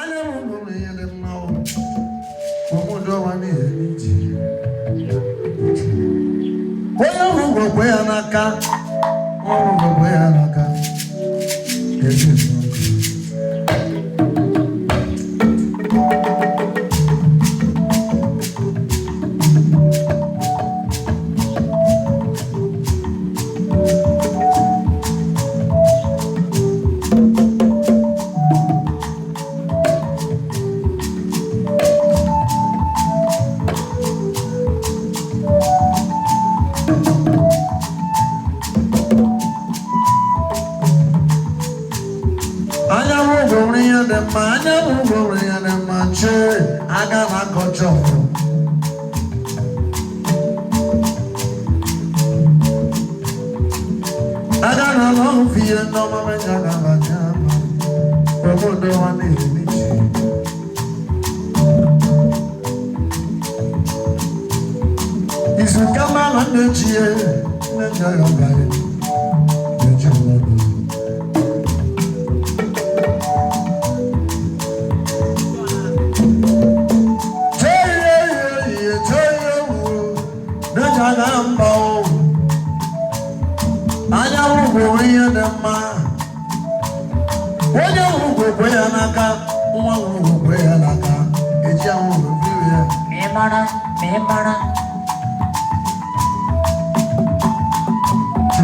Anyanwụ bụrụ ihe dị mma o. Obodo ụwa niile n'ije. Onye hụrụ ugo kwe ya n'aka, ọrụ ugo kwe ya n'aka. Ezi nwoke. Anyanwụ bụrụ ihe dị mma, anyanwụ bụrụ ihe dị mma, chee aga na akọcha ọfụ. Aga na ala ọhụụ ihe ndị ọma meja ga abanye ama. Obodo ụwa niile n'iche. Izu kama na nne ji ya, nne ji ya ọbanye, nne ji ọbanye. Anyanwụ bụ ihe dị mma, onye ugwu kwe ya n'aka, nwa ugwu kwe ya n'aka, eji anwụ biri ya. Ma ị mara, ma ị mara.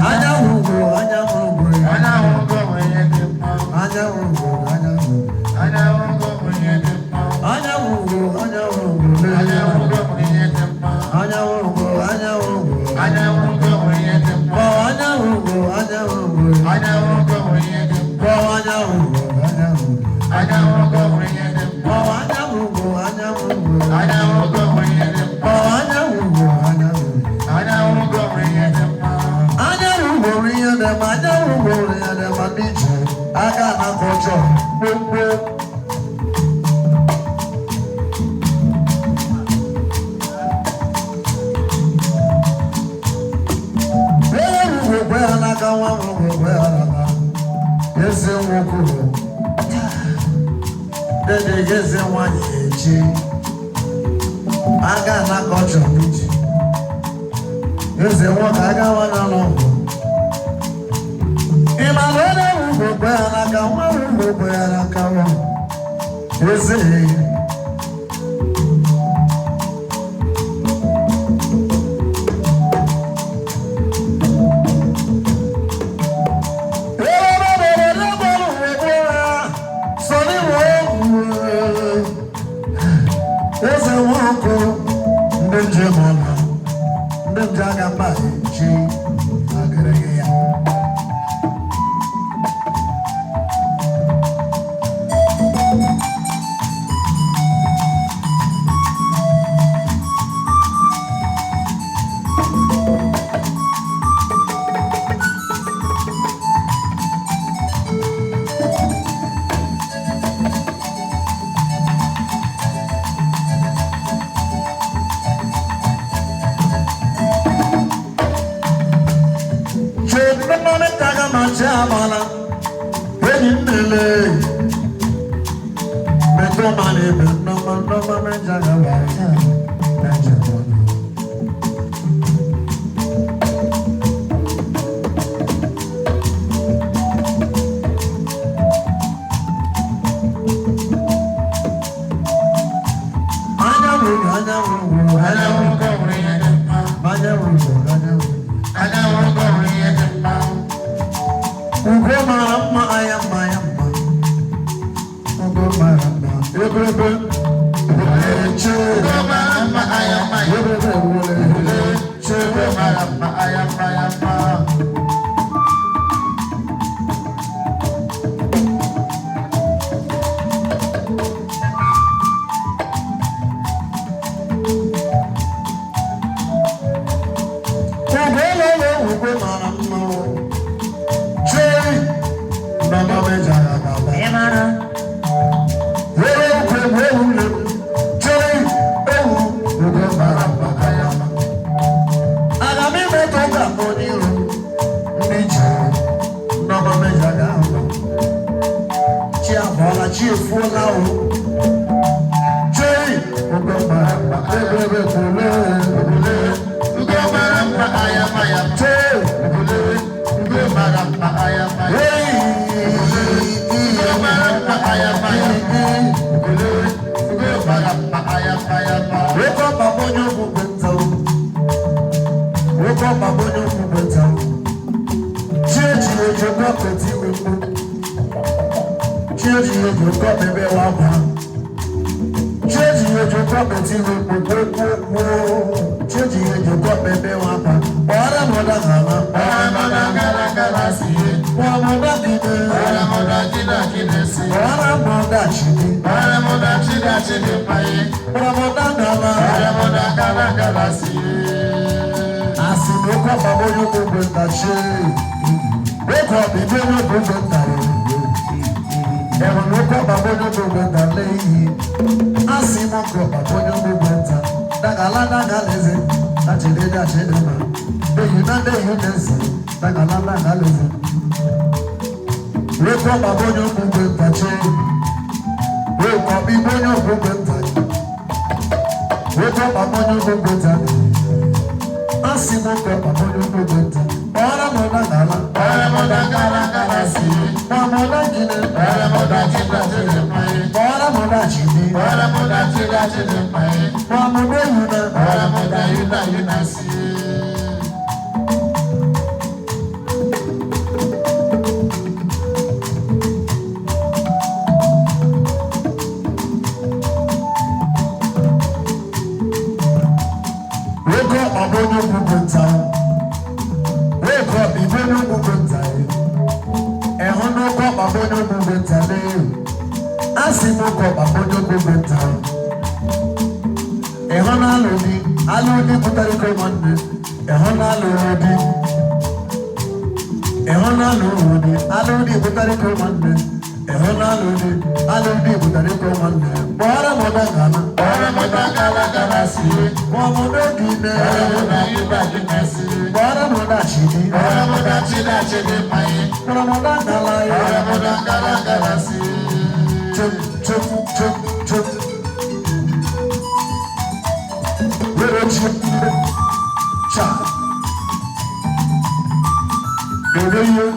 Anyanwụ bụ anyanwụ bụ ya. Anyanwụ bụ ihe dị mma. Anyanwụ bụ anyanwụ. Anyanwụ bụ ihe dị mma. Anyanwụ bụ anyanwụ bụ Anyanwụ bụ ihe dị mma. Anyanwụ bụ anyanwụ bụ. Anyanwụ bụ ihe dị mma. Kpọọ anyanwụ bụ anyanwụ bụ. Anyanwụ bụ ihe dị mma. Kpọọ anyanwụ bụ anyanwụ. Anyanwụ bụ ihe dị mma. Kpọọ anyanwụ bụ anyanwụ bụ. Anyanwụ bụ ihe dị mma. Kpọọ anyanwụ bụ anyanwụ. Anyanwụ bụ ihe dị mma. Anyanwụ bụrụ ihe dị mma, anyanwụ bụrụ ihe dị mma n'ije aka na-akọchọ kpokpo. Onye ruru kwe ya n'aka, nwa m ruru kwe ya n'aka. Eze nwoke bụ dede eze nwanyị echi. Aka na-akọchọ n'ije. Eze nwoke aga nwa n'ọgwụ. Ị ma na onye ruru kwe ya n'aka, nwa ruru kwe ya n'aka nwa. Eze. Eze nwoke ndị njem ọla ndị nje aga mba echi agịrịghị ya. Chee amala enyi m nele metụ ma na ebe nnọma nnọma meja gaba ya meja ọnụ. Anyanwụ anyanwụ Anyanwụ bụ ihe dị mma. Anyanwụ anyanwụ. Anyanwụ bụ ihe dị mma. Ugo mara mma anya mma ya mma. Ugo mara mma ebebe eche. Ugo mara mma anya mma ya. Ebebe eche. Ugo mara mma anya mma ya mma. Ugo lele ugo mara mma o. Chee mama mejara baba. Ma ị mara. Were ukwe were abụọla, chi efuola o. Chei, ugo mara mma, ebebe kwule. Ugo mara mma, aya maya. Chei, Ugo mara mma, aya maya. hey, Ugo mara mma, aya maya. Ugo mara mma, aya maya. Wake up, I'm on your movement. Wake up, I'm on your movement. Church, you joke up at you. Church, you joke up and be one. Church, you joke up at you. Church, you joke up and be one. What I'm on the hammer. Ọ̀rẹ́ mọ̀dá kárakára sí i. What I'm on the Ọ̀rẹ́ mọ̀dá kídàkídà sí i. What I'm on the chili. Ọ̀rẹ́ mọ̀dá chídàchídì páyé. What I'm on the hammer. Ọ̀rẹ́ mọ̀dá kárakára sí i. Asị na oke ọkpa onye okwu nta chi. Oke ọkpa ibe onye okwu nta ya. Ẹ̀rọ na oke ọkpa onye okwu nta lee. Asị m oke ọkpa onye okwu nta. Dagala dagala eze. Dachide dachide ma. Deyi na deyi na-eze. Dagala dagala eze. Oke ọkpa onye okwu nta chi. Oke ọkpa ibe onye okwu nta. Oke ọkpa onye okwu nta. Asị m oke ọkpa onye okwu nta. Kpọọrọ m dagala. Ọ̀rẹ́ mọ̀dá kárakára sí i. Kpọọ gịnị? Ọ̀rẹ́ mọ̀dá kídàkídì páyé. Kpọọrọ m dachide. Ọ̀rẹ́ mọ̀dá chídàchídì páyé. Kpọọ m deyi na. Ọ̀rẹ́ mọ̀dá yúdà yúdà sí i. Oke ọkpa onye okwu nta. Oke ọkpa ibe onye okwu nta. Ịhụ na oke ọkpa onye okwu nta lee. Asị m oke ọkpa onye okwu nta. Ịhụ na alụ di, alụ di pụtara iko nwanne. Ịhụ na alụ di. Ịhụ na alụ di, alụ di pụtara iko nwanne. Ịhụ na alụ di, alụ di pụtara iko nwanne. Kpọọrọ m dagala. Ọ̀rẹ́ mọ̀dá kárakára sí i. Kpọọ m n'ogine. Ọ̀rẹ́ mọ̀dá yúdà yúdà sí i. Kpọọrọ m dachidi. Ọ̀rẹ́ mọ̀dá chídàchídì páyé. Kpọrọ m dagala ya. Ọ̀rẹ́ mọ̀dá kárakára sí i. Chum, chum, chum, chum. Were chi, cha. Ere ihe.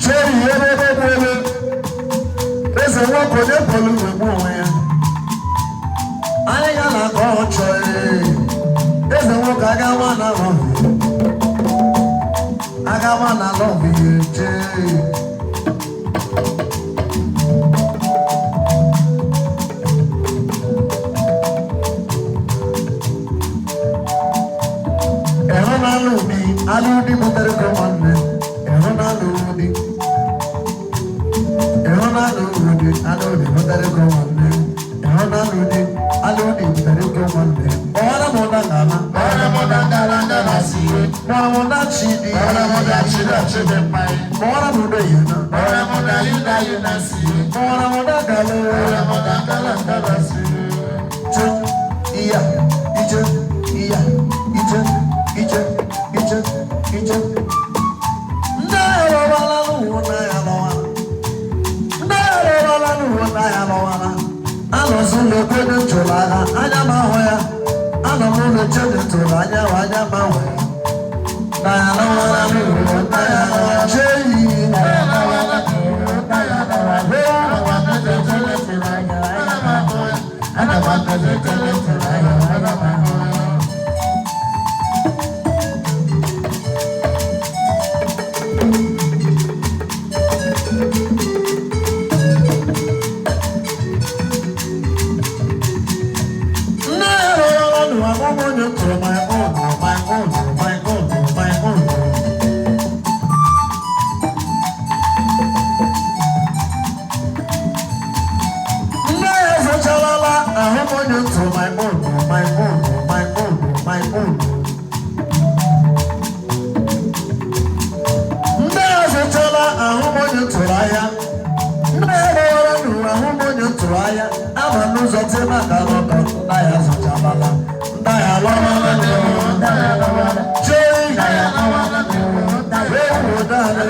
Cheri ebe ebe ebe ebe. Eze nwoke onye pụrụ egbu onwe ya. Anyị ga na-akọ ọchọ ee. Eze nwoke agawa na lọvụ. Agawa na lọvụ ya jee. Ịhụ na alụ di, alụ di butere ka nwanne. Ịhụ na alụ di. Ịhụ na alụ di, alụ di butere ka nwanne. Ịhụ na alụ di, alụ di butere ka nwanne. Kpọọrọ m dagala. Ọ̀rẹ́ mọ̀dá kárakára sí i. Kpọọ m dachidi. Ọ̀rẹ́ mọ̀dá chídàchídì páyé. Kpọọrọ m deyi na. Ọ̀rẹ́ mọ̀dá yúdà yúdà sí i. Kpọọrọ m dagala. Ọ̀rẹ́ mọ̀dá kárakára sí i. Che, iya, ije, iya, ije, ije, ije, ije. Ndị alọwala n'ụwa na ya alọwala. Ndị alọwala n'ụwa na ya alọwala. Anọzi ụlọ ekwe ntụrụ agha, anya m ahụ ya. Anọ m ụlọ eche ntụrụ anya ahụ, anya m ahụ ya. Na ya alọwala n'ụwa na ya alọwala. Chee iyi. Na ya alọwala n'ụwa na ya alọwala. Ana m akọzi tele tele anya, ana m ahụ ya. Nne ya alọwala n'ụwa, mụ onye tụrụ my own, my own, my own, my own. Nne ya ezochaala Anọ n'ụzọ tie maka n'ọkọ, nna ya zụchabala, nna ya lọwala, chee ewu dara.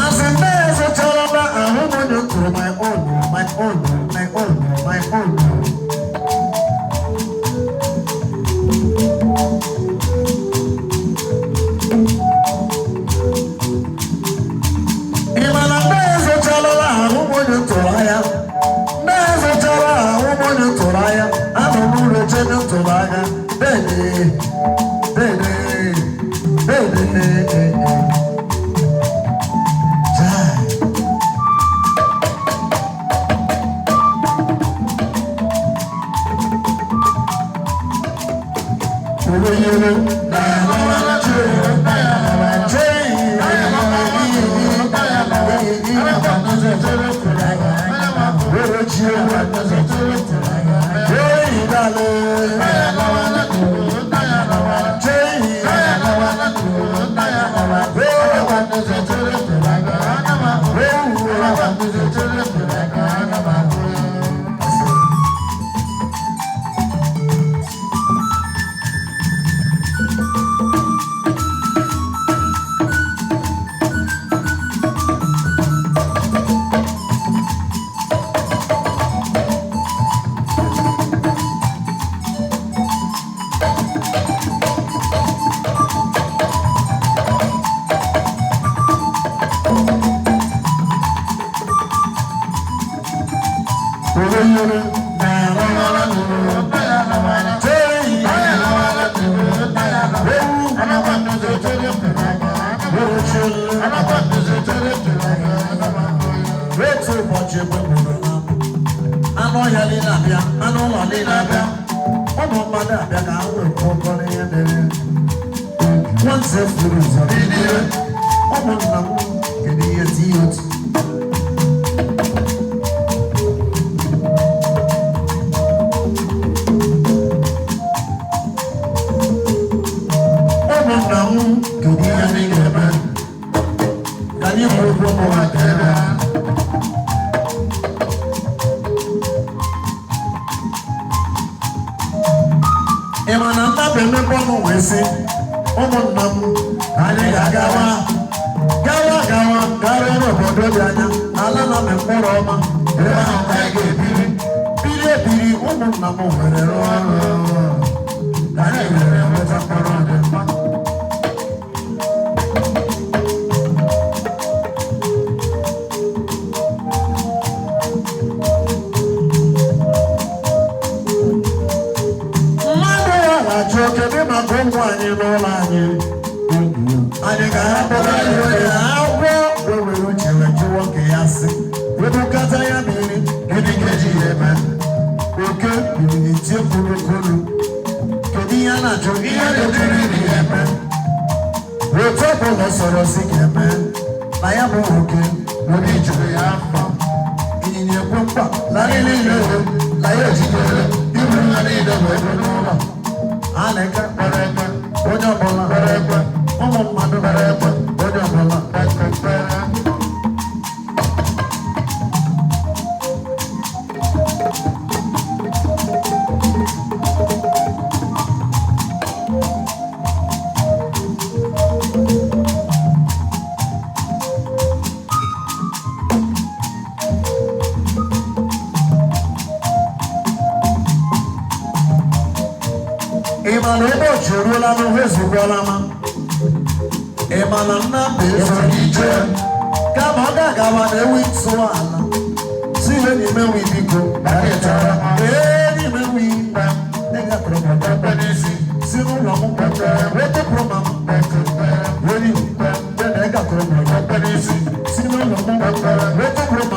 Asị nne ya zụcharala ahụ m onye tụrụ my own, my own, my own, my own. Ị ma na nne ya zụcharala ahụ m onye tụrụ anya, nne ya zụchara ahụ m onye tụrụ anya, anọ m ụlọ eche onye tụrụ anya, bene bene bene. Chai. Oyeyele na Otu ụbọchị egbe gburu na anụ ọhịa niile abịa, anụ ụlọ niile abịa, ụmụ mmadụ abịa ka ha wee kwụkọ n'ihe mere nwanze furu ụzọ niile. Ụmụnna m, kedu ihe tinye otu ụmụnna m, kedu ihe anyị ga-eme ka anyị kwụrụ ụgwọ ụmụ ha ebe a? Ị ma na nnabụ emepe ọnụ wee sị, ụmụnna m, anyị ga-agawa gawa gawa gawa n'obodo dị anya, ala na amị mkpụrụ ọma, ebe ahụ ka anyị ga-ebiri biri ebiri. Ụmụnna m were rụọ ọrụ ka anyị were nweta mkpụrụ dị mma. Mmadụ ya na-achọ, kedu maka ụmụ anyị n'ụlọ anyị? Anyị ga-ahapụrụ anyị onye agwọ wee were uche wee jụọ nke ya sị, wepụkata ya mmiri, gịnị ka eji ya eme? Oke biliri tie kwurukuru, kedu ihe a na-ajụ, ihe na-ejiri ya eme? Otu ọbụla sọrọ si ga-eme na ya bụ oke obi juru ya afọ. Ịnyịnya ekwe mkpa na anyị niile na ya ejikere iburu ha niile wee ruo n'ụlọ. A na-eke kpere ekpe, onye ọbụla kpere ekpe, ụmụ mmadụ kpere ekpe, onye ọbụla kpere ekpere. Ị ma na ụbọchị eruola n'ụhụ ezukwala ma ị ma na nnapụ ezoghị ije, kama ọ ga-agawa na ewi ntụ ala si ihe n'ime nwi, biko ee n'ime nwi ị gatụrụ m ọkpekpe n'isi si n'ụlọ m wee tụpụrụ ma m weri na ị gatụrụ m ọkpekpe n'isi si n'ụlọ m wee tụpụrụ.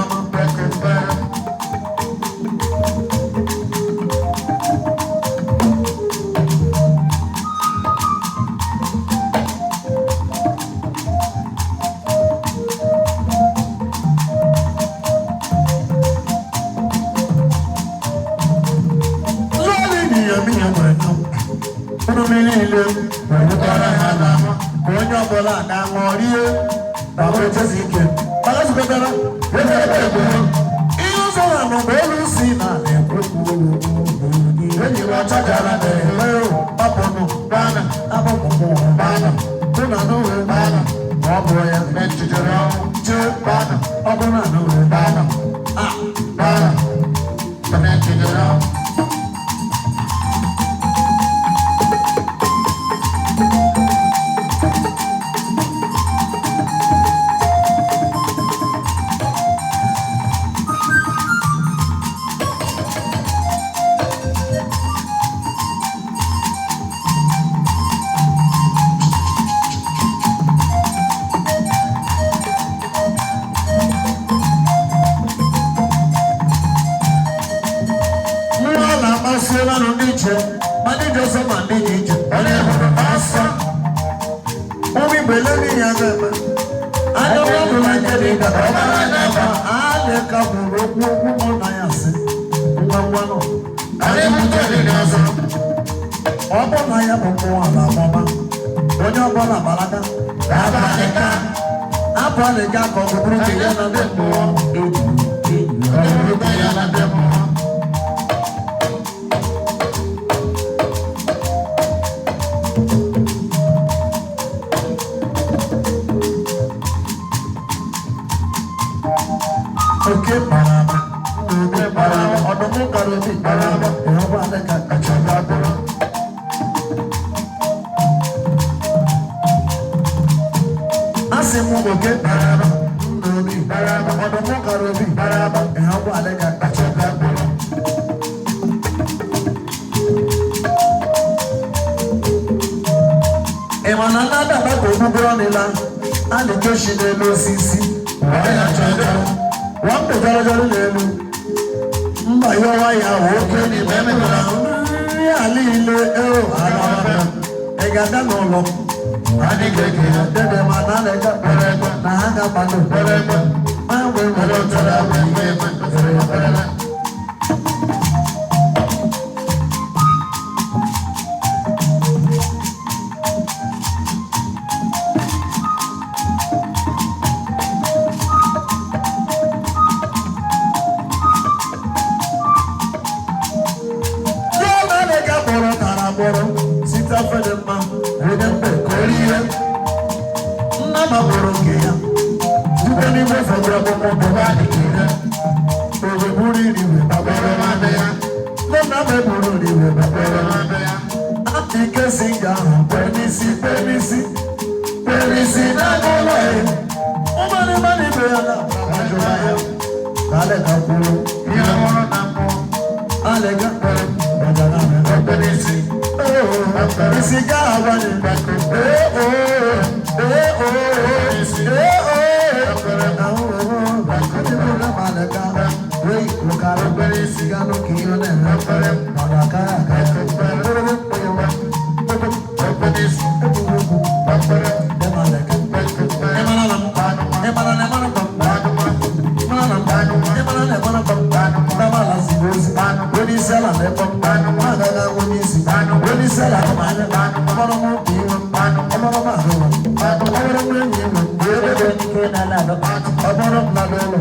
Mkpụrụ mmiri niile wee ha na ka onye ọbụla ga-aṅụ rie ma wee ike. Mana zukọtara ihe ụzọ ha nọ mgbe elu si na na-ekwu enyi m ọchajara na-eme ọpụnụ bana abụpụpụ bana tụ na n'uwe bana ma ọ bụ ya Mejidere ọnwụ. chee Bana. ọ bụ na n'uwe Bana. a Bana. Mejidere ọnwụ. Mmụọ na-amasịla ndị iche ma ndị ji ọsọ ma ndị ji ije. Onye hụrụ ọsọ. Ụmụ Igbo ele n'ihi ya ga-eme anya ọbụla na nke dị ka ọ mara anya ma a na-eka kwuru okwu okwu mụ na ya sị ngwa ngwa nọ. Anyị butere ọzọ. Ọ bụ na ya bụ mmụọ ala amụma onye ọbụla gbalaga Abalị ka. Abalị ga ka ọ bụrụ nke ya na ndị mmụọ. Ọ bụrụ be ya na ndị mmụọ. Oke kpara ama oke kpara ama ọdụm kara obi kpara ama ịhụkwa dịka kacha bụrụ. Asị m oke kpara ama nna obi kpara ama ọdụm kara obi kpara ama ịhụkwa dịka kacha bụrụ. Ị ma na nnadaba ka ogbugoro ọnịla a na-ekechi n'elu osisi. Wee ya chọjọ. Wọ́n pè jọrọjọrọ n'elu mba yọwa ya oke N'ime emebere ahụ. Nri ala ile eo ala ị ga-abịa n'ụlọ m. Anyị ga-eke ya. Dede ma na na-ega na ha ga-agbado Kwere ekwe. Ma mgbe Kwere nwere ụtara agwa igwe ekwe. Kwere ekwe. Ndị ọma na-ega kpọrọ tara agbọrọ site afọ dị mma onye mgbe ka o rie nna ma kpọrọ nke ya site n'igwe fọdụrụ akwụkwọ bụ Ụba dị ka ire. oge buru iri wee Kwere nwanne ya. Nne nna m eburu iri wee Kwere nwanne ya. Ike si nga ahụ kwere n'isi kwere n'isi kwere n'isi n'aka ụlọ ya ụmụnne mmadụ ibe ya na-ajụra ya ka alịga kwuru. Ihe ọhụrụ na mmụọ. Alịga kwere gbajara ahụ. Ekwe n'isi. Isi ga agbanye ee oo ee oo ee oo ahụ ndị niile ma alịga wee ụkara isi ga n'oke ihe na-eme ọ na-aka aka Ekwe n'isi. Egwuregwu Ekpere. dị ma alịga. Ịmara na m ịmara na ịmara mba ịmara na mba ịmara na ịmara mba ndamala ziri ozi onye isi ala na-ekpọ m agaghị agwụ n'isi onye isi ala akụ anya ọmọrọ m obi iwe ọmọrọ m ahụ ọmọrọ m enyi iwe ebe Ike na-ala alọ. ọmọrọ m lada ụlọ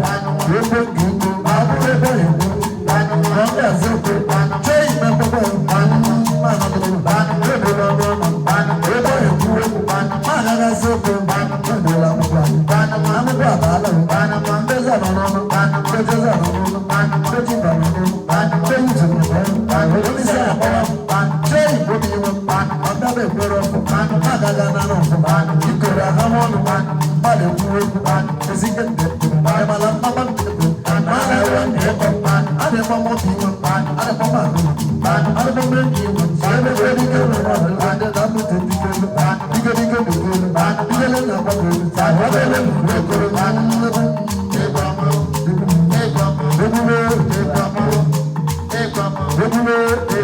ebe nke ukwu ma ọ bụrụ ebe ekwu na ndị azụ okwu chee ime mkpụkpọ ma nọdụrụ ebe n'ọnụ ọnụ ebe ekwu okwu ma agaghị azụ okwu ebela akwụkwọ akwụkwọ abaala ndezi nọ n'ọnụ ndezi nọ n'ọnụ ndeji nọ n'ọnụ ndeji nọ n'ọnụ onye isi ala kpọrọ m chee igbo m iwe ọbịa ekwere ọkụ agaghị anara ọfụ ikoro aham ọnụ mmadụ ekwu okwu ezike ịmala mkpakpa mara ewe ndị ịkọ a na-ekpọ m obi iwe a na-ekpọ m ahụ a na-ekpọ m enyi iwe ebe dike nwere ọdụ ndị na-amụte dike dike dike dike dike na-agba obere okoro ebube ebube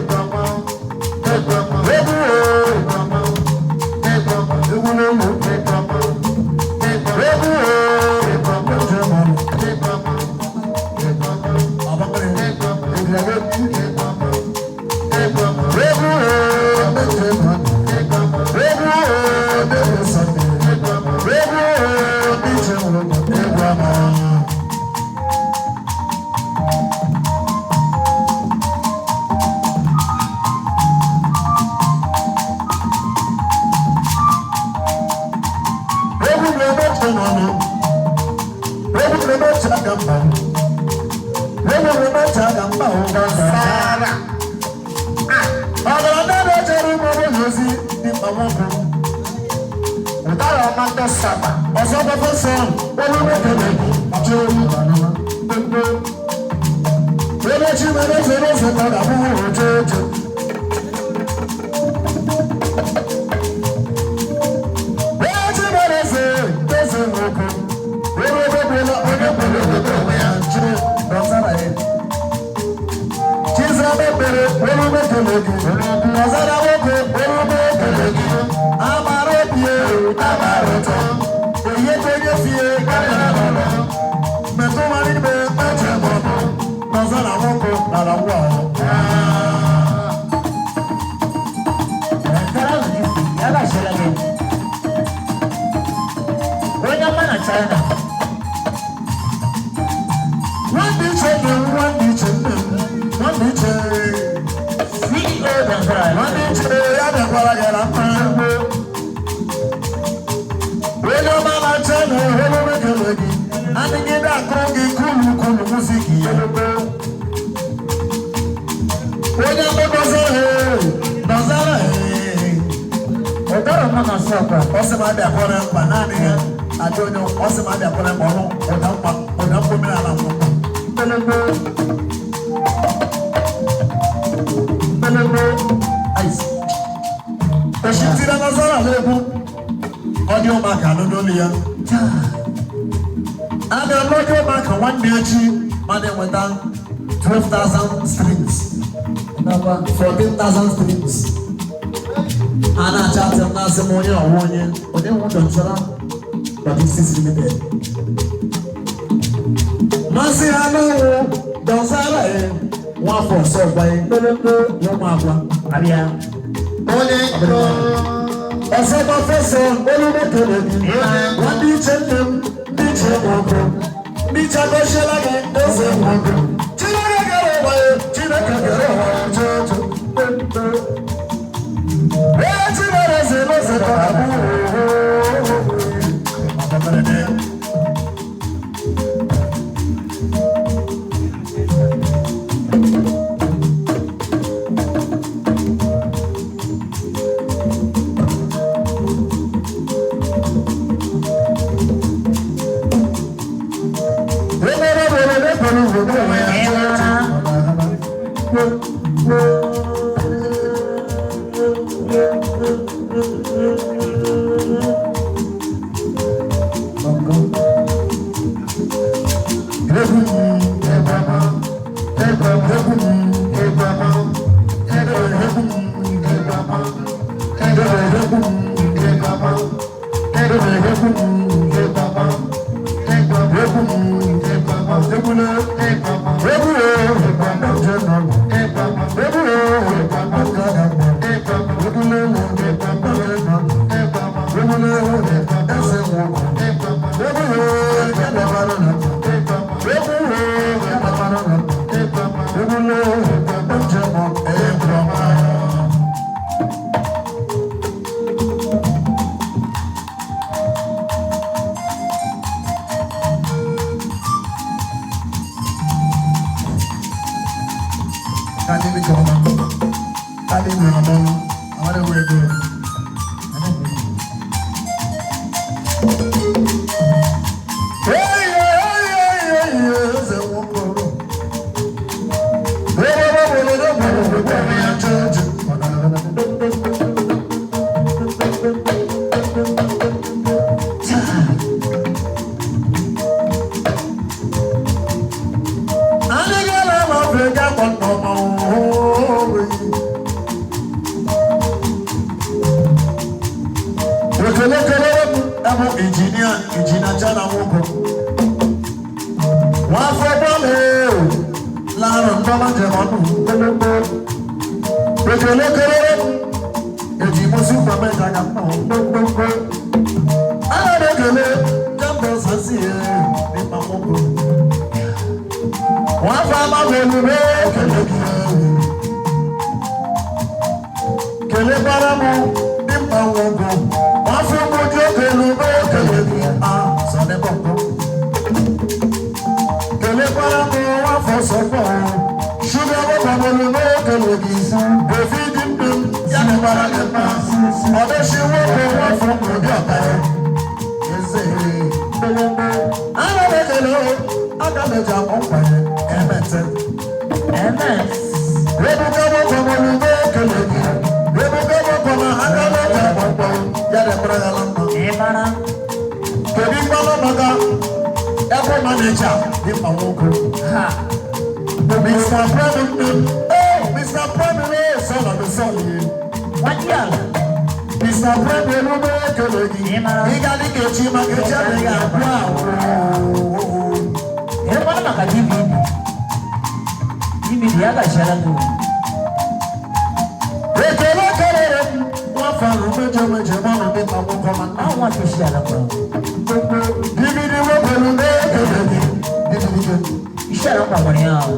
egwu n'elu egwu egwu. eche aga mba ụgwọ. Sara. Ọgara ndị na-echere ụmụ ogbenye ozi dị mkpa nwoke. Ụdara ọma ndị Saba. Ọzọ prọfesọ olu nwoke na-ekwu chee mkpekpe. Onye chi mere eze n'eze ka ọ ga-abụ oche oche. Onye chi mere eze eze nwoke. Onye obodo onye kwere obodo onwe ya chiri dọsara ya. Chizọba ekpere olu mekele gị. Dọsara nwoke olu mekele gị. Amara obi amara ụtọ. Onye onye fie karịa n'ụlọ. Metụ mara ibe eche maọbụ. Dọsara nwoke nara nwa ọhụrụ. Nkara ahụ n'isi, ya gachara gị. Onye ọma na China. Nwanne iche nne m, nwanne iche nne m, nwanne iche. CEO Dọsara. Nwanne iche ya bịakwara gị na mma. Onye ọma na-acha na olu mekele gị. Adịgide akụ gị kulu kulu musiki ya. Onye dọzara dọzara. Ụdara ọma na Nsọkwa. Ọ sị m abịakwara mkpa naanị ya. Adị onye ọ sị m abịakwara mkpa ọnụ ụda mkpa ụda mkpa omenala mkpa. Mpelembe. Mpelembe. Ice. Oshitira Nazara n'egwu. Ọ dị ụmụaka anụ n'olu ya. A ga-alụ ụmụaka nwanne echi ma na-enweta 12,000 streams. Nakwa. 14,000 streams. A na-acha atị m na-asị m onye ọwụ onye onye nwe Dọnsara Logistics Limited. Masị ha n'ụwụ Dọnsara e nwafọ ọsọ gwa ya mkpemkpe na ụmụ agwa. Abịa. Onye nkụ. Ọzọ prọfesọ olumekele gị. Nwa ndị iche nne m, ndị iche nwoke. Ndị iche agọchiela gị eze nwoke. Chineke kere ụwa ya, Chineke kere ụwa ya chọọchọ. Ee, Chineke eze n'eze ka ọ bụ. ọsọ pọ̀. Ṣúgà wọ́pọ̀ mọ́lú mọ́kànlá gị. David nne m ya dịkwara gị mma. Ọdịshi nwoke nwafọ ụdị ọka ya. Eze mgbomgbo. Ana m ekele o, aga m eji akpọ nkwa ya emete. Amen. Ebuka nwoke mọ́lú mọ́kànlá gị. Ebuka nwoke na aga m eji akpọ nkwa ya dịkwara ya na mma. Ịmara. Kedu mgbalụ maka ebe maneja dị mkpa nwoke? Ha. Mr. Prime, oh, Mr. Prime, oh, son of the son. Nwanne ala. Mr. Prime, erube ekele gị. Ị ga dị ka echi maka echi adịghị agwụ agwụ. Ịmara maka DVD. DVD ya gachiara gị. Ekele kelere m nwafọ ahụ mejọ mejọ mmanụ dị mkpa nwoke ọma. Ahụ nwa isi ala kwara. DVD wepụrụ n'ekele gị. DVD gị. Isi ala kwa nwere ya ahụ.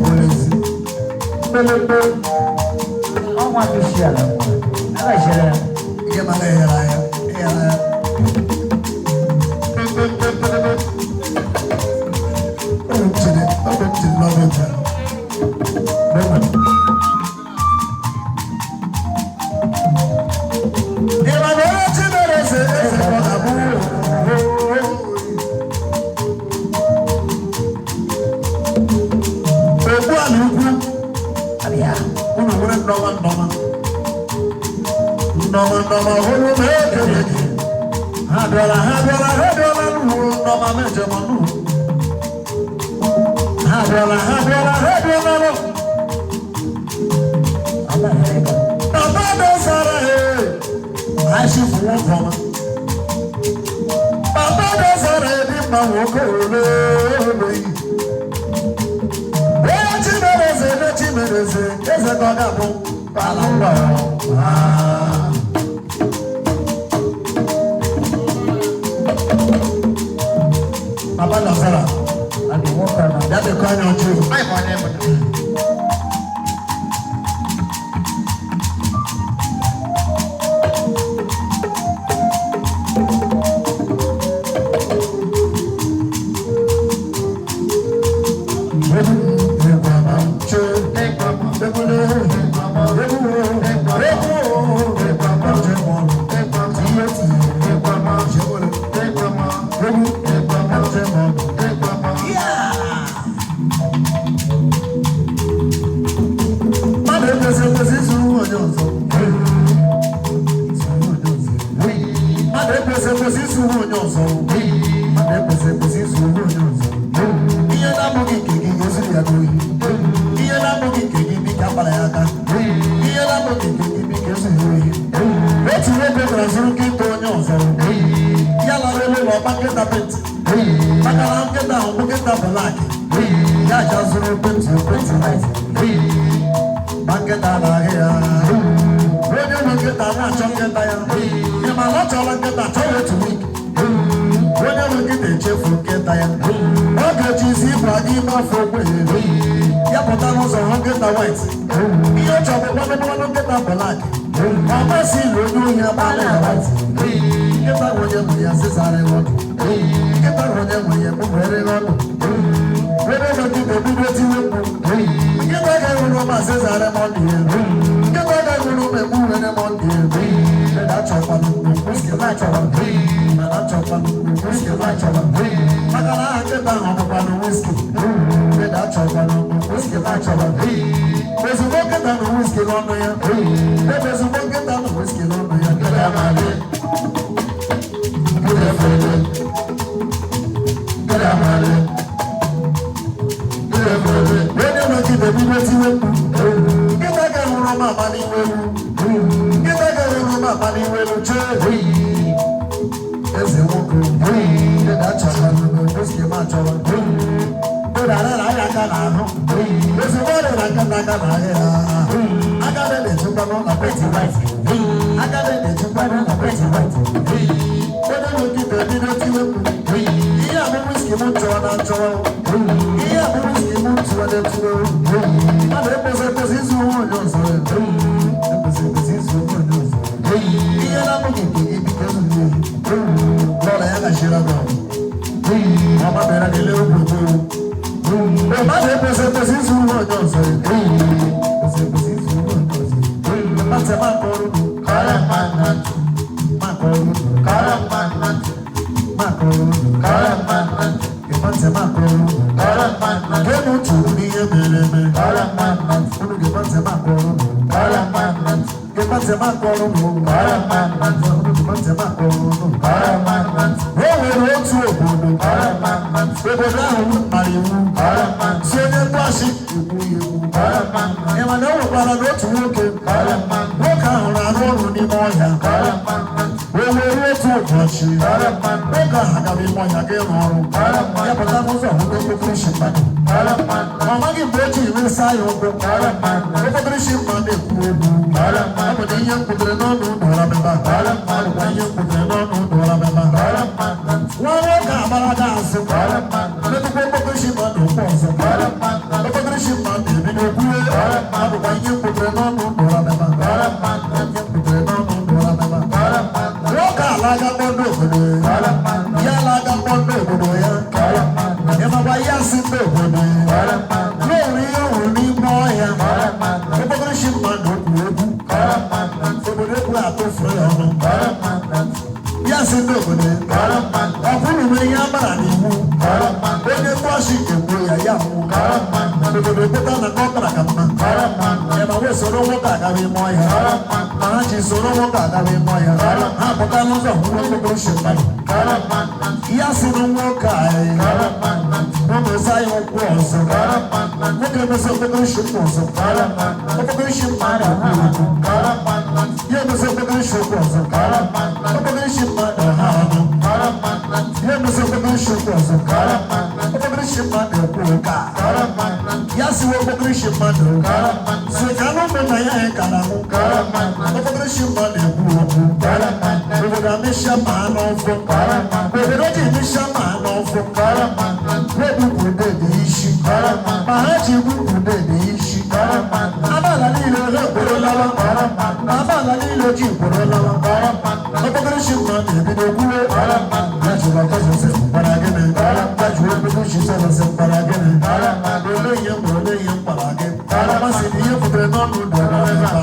Olezi. Mmelembe. Ahụ nwa isi ala kwara. Ya gachiara ya. Ihe mara enyere ya. Enyere ya. Abịa. Unu nwere ndọma ndọma ndọma ndọma hụrụ m ekele gị. Ha bịara, ha bịara, ha bịara n'ụlọ ndọma mejọ m n'ụlọ. Ha bịara, ha bịara, ha bịara n'ụlọ. Ama ya ebe. Bàbá mi sọ̀rọ̀ ẹ̀ àṣìfù wọn kọ̀ mọ́. Bàbá mi sọ̀rọ̀ ẹ̀ bí mà wọ́n kò lóore yìí. Onye chi mere eze, onye chi mere eze, eze ka ọ ga-abụ ala ngwa. Bàbá Nasara, Abịa nwoke ọma. ya dịkọ anya ọjọọ. Anyị ma onye bụ. Ihe na-abụghị nke gị ezuru ya n'ohi. Ihe na-abụghị nke gị biko agbara ya aka. Ihe na-abụghị nke gị biko ezuru ya ohi. Otu nwoke gara zụrụ nkịta onye ọzọ. Ya lara elu ụlọ ọgba nkịta penti. Maka na nkịta ahụ bụ nkịta black. Ya ja zụrụ penti penti white. Ma nkịta na-ahị ya. Onye nwe nkịta na-achọ nkịta ya. Ị ma na ọ chọrọ nkịta chọọ ya otu week. Onye nwe nkịta echefu nkịta ya. Ọ ga-ejizi igwe aga ime afọ ogbenye. Ya pụta n'ụzọ hụ nkịta white. Ihe ọ chọrọ bụ mmanụ nkịta black. Ọ masị na onye ohi agbaala ya white. Nkịta bụ onye nwe ya zịzara ya ọdụ. Nkịta bụ onye nwe ya egbubere ya ọdụ. Onye nwe nkịta ebido tiwe mkpu. Nkịta ga-enwere ụmụ azịzara m ọdụ ya. Nkịta ga-enwere ụmụ egbubere m ọdụ ya. Mana achọkwana whisky m achọrọ. Mana achọkwana whisky m achọrọ. Maka na aha nkịta ahụ bụkwanụ whisky. Mana achọkwana whisky m achọrọ. Ozugbo nkịta nụ whisky n'ọnụ ya. Ebe ozugbo nkịta nụ whisky n'ọnụ ya. Nkịta amalị. Nkịta efere. Nkịta amalị. Nkịta efere. Onye nwe nkịta ebido tiwe mkpu. Nkịta ga-enwere ụmụ ama n'iwe ewu. Nkịta ga-enwere ụmụ ama n'iwe ewu chee. Eze nwoke, nkịta achọrọ whisky m achọrọ. Nkịta arara ya aka n'ahụ. Ozugbo ọ rịara nkịta aka n'ahụ ya. Aka na-ejikwa n'ụlọ peti white. Aka na-ejikwa n'ụlọ peti white. Onye nwe nkịta ebido tiwe mkpu. Ihe a bụ whisky m chọrọ na nchọrọ. Ihe a bụ whisky m tụrụ na tụrụ. Mmadụ ekwesị ekwesị izu onwe onye ọzọ. Ekwesị ekwesị izu onwe onye ọzọ. Ihe na-abụghị nke gị biko ezuru ya ohi. Lọla ya gachiri agwa. Ọma bịara lelee ogwu ogwu. Mmadụ ekwesị ekwesị izu uwe onye ọzọ. Ekwesị ekwesị izu uwe onye ọzọ. Mmadụ eme aka ọrụ unu. Maka ọrụ unu. Maka ọrụ unu. Mmadụ eme aka ọrụ unu. Geenụ ntị n'ihe mere eme. Unu ga-eme ntị eme aka ọrụ unu. Gema ntị eme aka ọrụ unu. Unu ga-eme ntị eme aka ọrụ unu. E nwere otu obodo. Obodo ahụ mara iwu. Si onye mgbashi egbu ya egbu. Ị ma na e nwekwara n'otu nwoke. Nwoke ahụ na-arụ ọrụ n'ime ọhịa. O were otu ụbọchị. Nwoke ahụ agara ime ọhịa ga ịrụ ọrụ. Ya pụta n'ụzọ hụ n'okpokoro isi mmadụ. Ọ maghị mgbe o ji resa ya ụkwụ. Okpokoro isi mmadụ ekwu okwu. Ọ bụ na ihe m kwutere n'ọnụ ụlọ mebe a. Ọ bụkwa ihe m kwutere n'ọnụ ụlọ mebe a. Nwa nwoke agbalaga azụ. Metụkwa okpokoro isi mmadụ ụkwụ ọzọ. Okpokoro isi mmadụ ebido kwuwe. Ọ bụkwa ihe m kwutere n'ọnụ ụlọ mebe a. Ihe m kwutere n'ọnụ ụlọ mebe a. Nwoke alaga mkpọndụ obodo ya. Ya alaga mkpọndụ obodo ya. Ịmakwa ya si ndị obodo ya. N'oru ihe ọ hụrụ n'ime ọhịa. Okpokoro isi mmadụ kwuru okwu. Obodo ekwu atụfuo ya ọnụ. Ya si ndị obodo ya. Ọ bụrụ na ihe amara n'iwu. Onye mgbashi egbuo ya ya nwụọ. Obodo ekweta na nke ọ kara ka mma. Ịma wee soro nwoke agara ime ọhịa. Ma ha ji soro nwoke agara ime ọhịa. Ha pụta n'ụzọ hụ okpokoro isi mmadụ. Ya sị na nwoke a ọ mesa ya ụkwụ ọzọ. Nwoke emesa okpokoro isi mma ọzọ. Okpokoro isi mmadụ ekwu okwu. Ya emesa okpokoro isi ụkwụ ọzọ. Okpokoro isi mmadụ ha ọnụ. Ya emesa okpokoro isi ụkwụ ọzọ. Okpokoro isi mmadụ ekwu ụka. Ya siwe okpokoro isi mmadụ. Si ka anụ ụmụnna ya anyị ka na-anwụ. Okpokoro isi mmadụ ekwu okwu. Obodo amịsha ma anụ ọfọ. Obodo ji emesha ma anụ ọfọ. Wepụpụ dede isi. Ma ha ji gbupụ dede isi. Amaala niile ha ekworo lawa. Amaala niile ji ekworo lawa. Okpokoro isi mmadụ ebido kwuwe. Ya jụrụ ọkọchị sị mkpara gịnị? Ya jụrụ okpokoro isi sị mkpara gịnị? Olee ihe m olee ihe m kpara gị? Masị na ihe pụtara n'ọnụ dọrọ ebe a.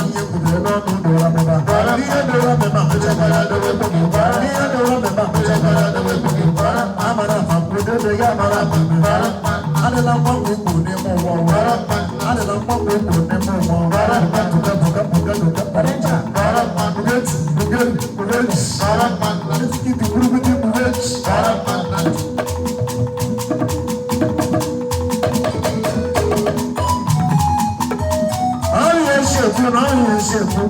Ihe pụtara n'ọnụ dọrọ ebe a. Ihe dọrọ ebe a mechakwara dobe gị. Ihe dọrọ ebe a mechakwara dobe gị. Amara ama mkpụrụ ya amara ama. Adịla mgbanwe ikwu n'ime ụwa ụwa. Adịla mgbanwe ikwu n'ime ụwa ụwa. Buga buga buga buga buga. Buga buga buga. Etikiti buruguti buga. Ọrịa eshekwu na ọrịa eshekwu.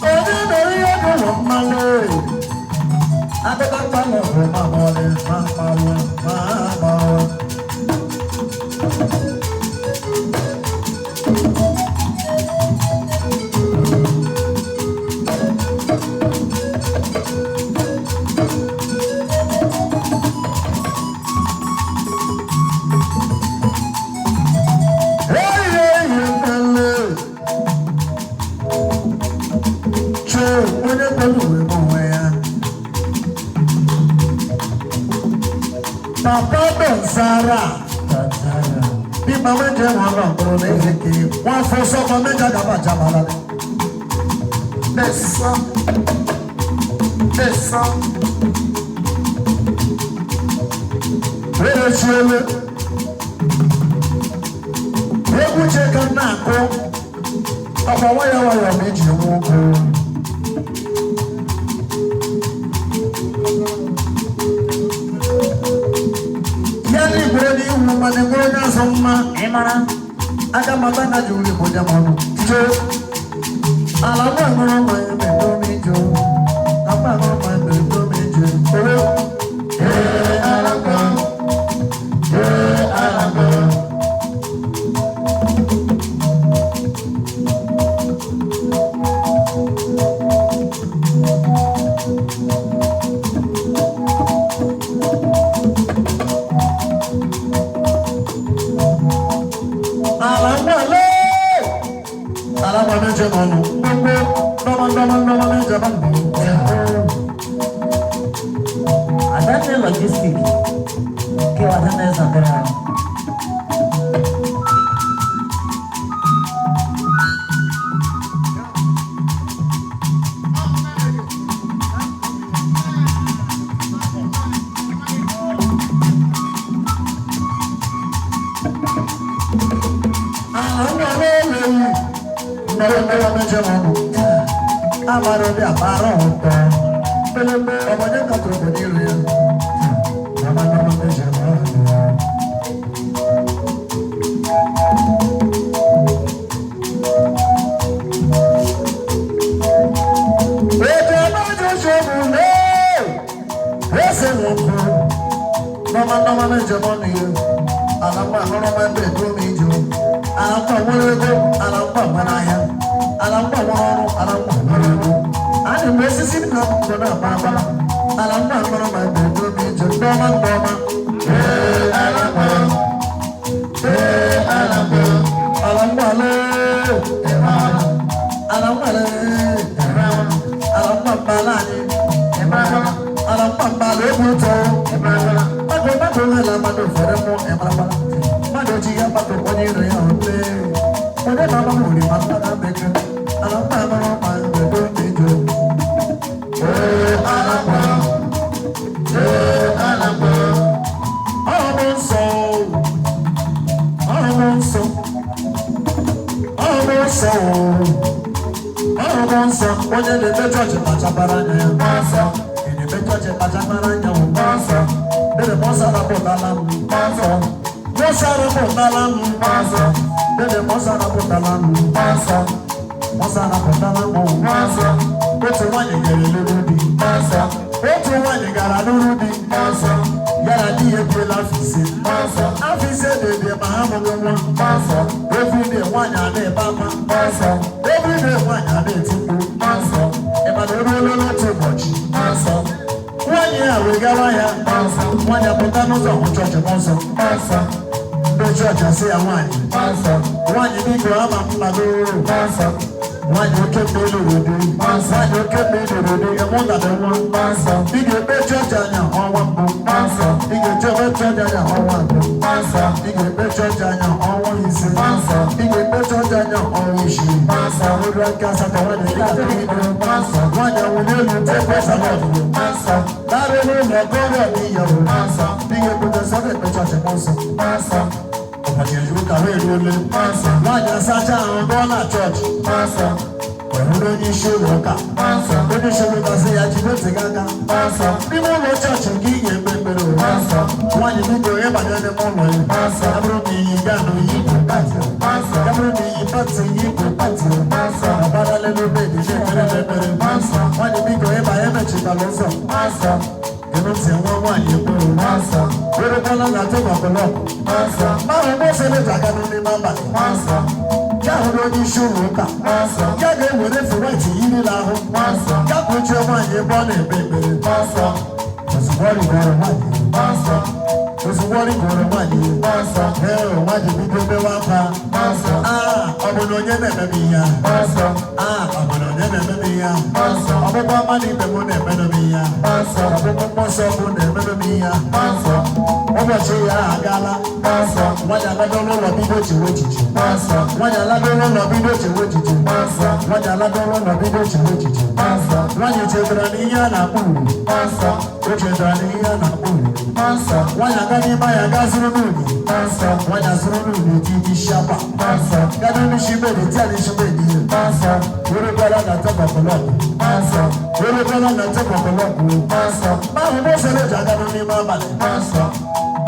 Onye mere ihe n'ụlọ mmanụ akụkọ mmanụ bụ mamọlị mamọlị mamọlị. Chee onye kwere uwe bụ onwe ya. Papa Benzara. Bí màmá jẹ́ wọn lọ kúrò ní èké, wọ́n fọ sọ́kọ méjà gàba jàmàlà. Descends, descends. Rere chiele. Egwu che ka m na-akụ, ọkwa nwayọọ nwayọọ ma iji nwe ụkwụ. Ya na igwere n'ihu mana enwere onye azụ mma. Ịmara. Aka mata na ji uri bụ jamọnụ. Tije. Ala nwa ṅụrụ mmanya na-edo m ije. Akpa ṅụrụ mmanya na-edo m ije. Owe. Ee, ala nwa. Ee, ala nwa. Ala nwa le. Ndọma meje n'ọnụ. Gbogbo ndọma ndọma ndọma meje n'ọnụ. Adanne Logistic nke Adanne Zandera ahụ. Ala nwa na-eleghị. Ndọma ndọma meje n'ọnụ. Amara obi abara ụtọ. Pelembe ọbọdé katọrọ obodo iru ya. Ndọma ndọma meje n'ọnụ. Ètò ọbàjọ́ ṣògùn lé. Ese nwoke. Ndọma ndọma meje n'ọnụ ya. Ala mgba ahụrụ ma ndị edu m ije. Ala mgba nwere ego, ala mgba nwere ahịa. Ala mgba nwere ọrụ, ala mgba nwere ego. Ana m esisi na mkpụrụ na-agba agba. Ala mgba ahụrụ ma ndị edu m ije. Ndọma ndọma. Ee, ala mgba. Ee, ala mgba. Ala mgba lee. Ala mgba lee. Ala mgba mbala anyị. Ala mgba mbala egwu ụtọ. Mmadụ mmadụ nwere mmadụ fere mụ ịmaragbara. Mmadụ ji ya mmadụ onye iro ya ole. Onye na-ama nwere ma mmadụ abeke. Ala mgba amara ma mgbe dị jụụ. Ee, ala mgba. Ee, ala mgba. Ọ bụ nsọ. Ọ bụ nsọ. Ọ bụ nsọ. Ọ bụ nsọ. Onye na-eme chọọchị kpachapara anya ya. Nsọ. Ị na-eme chọọchị kpachapara anya ya. Nsọ. Dede mọsa arapụtala m. Nsọ. Mọsa arapụtala m. Nsọ. Dede mọsa arapụtala m. Nsọ. Mọsa arapụtala m. Nsọ. Otu nwaanyị gara lụrụ di. Nsọ. Otu nwaanyị gara lụrụ di. Nsọ. Ya na di ya ebiela afọ ise. Nsọ. Afọ ise dede ma ha amụghị nwa. Nsọ. Everyday nwaanyị a na-ebe akwa. Nsọ. Everyday nwaanyị a na-eti mkpu. Nsọ. Ị ma na o ruola n'otu ụbọchị. Nsọ. Nwaanyị a wee gawa ya. Nsọ. Nwaanyị apụta n'ụzọ hụ chọọchị n'ụzọ. Nsọ. Ndị chọọchị asị ya nwaanyị. Nsọ. Nwaanyị biko ama m nna gị. Nsọ. Nwaanyị oke mgbe ị lụrụ di. Nwaanyị oke mgbe ị lụrụ di. Ịmụtabe nwa. Nsọ. Ị ga-ekpe chọọchị anya ọnwa mbụ. Nsọ. Ị ga-echebe chọọchị anya ọnwa abụọ. Nsọ. Ị ga-ekpe chọọchị anya ọnwa ise. Nsọ. Ị ga-ekpe chọọchị anya ọnwa isii. Nsọ. Olu aka asatọ nwaanyị ị ga-atụ ime. Nsọ. Nwaanyị awụnye elu tekwe salọdụ. Nsọ. Narị n'ụlọ gọọrọ n'iyawo. Nsọ. Ị ga-ekpete nsọ ga-ekpe chọọchị m nsọ. Nsọ. Ụbọchị eju ụka wee ruole. Nsọ. Nwaanyị asacha ahụ gụọ na chọọchị. Nsọ. Wee hụrụ onye isi ụlọ ụka. Nsọ. Onye isi ụlọ ụka sị ya jide ntị gị aka. Nsọ. N'ime ụlọ chọọchị nke ị ga-ekpe ekpere o. Nsọ. Nwaanyị biko ịbanye n'ime ụlọ ya. Nsọ. Ya bụrụ na iyi gaa na oyi bụ pati. Nsọ. Ya bụrụ na iyi pati iyi bụ pati. Nsọ. Ọbara lelu bedi na-ekpere m ekpere. Nsọ. Nwaanyị biko ịbanye emechikwala ụzọ. Nsọ. Gịnụ ntị nwa nwaanyị ekpere. Nsọ. Werekwala na tebụl. Nsọ. Mmadụ mose leji aga n'ime abalị. Nsọ. Ya hụrụ onye isi ụlọ ụka. Nsọ. Ya ga-ewere fụwetị yiri ahụ. Nsọ. Ya kpuchie nwaanyị ebe ọ na-ekpe ekpere. Nsọ. Ozugbo ọ rigoro nwaanyị. Nsọ. Ozugbo ọ rigoro nwaanyị. Nsọ. Ee, nwaanyị bido bewe akwa. Nsọ. Ah, ọ bụ na onye na-eme m ihe a. Nsọ. Ah, ọ bụ na onye na-eme m ihe a. Nsọ. Ọbụbụ mmadụ ibe m na-emenụ m ihe a. Nsọ. Ọbụbụ mmụọ nsọ bụ na-emenụ m ihe a. Nsọ. Ụbọchị ya agaala. Nsọ. Nwaanyị alago n'ụlọ bido chewe echiche. Nsọ. Nwaanyị alago n'ụlọ bido chewe echiche. Nsọ. Nwaanyị alago n'ụlọ bido chewe echiche. Nsọ. Nwaanyị chetara na ihe a na-akpọ uri. Nsọ. O chetara na ihe a na-akpọ uri. Nsọ. Nwaanyị aga n'ime ahịa gaa zụrụ n'uri. Nsọ. Nwaanyị azụrụ n'uri dị n'isi akwa. Nsọ. Gado n'isi bedi tia n'isi bedi ya. Nsọ. Were gwara na tebụl. Nsọ. Were gwara na tebụl. Nsọ. Mahụ mose leji aga n'ime abalị. Nsọ.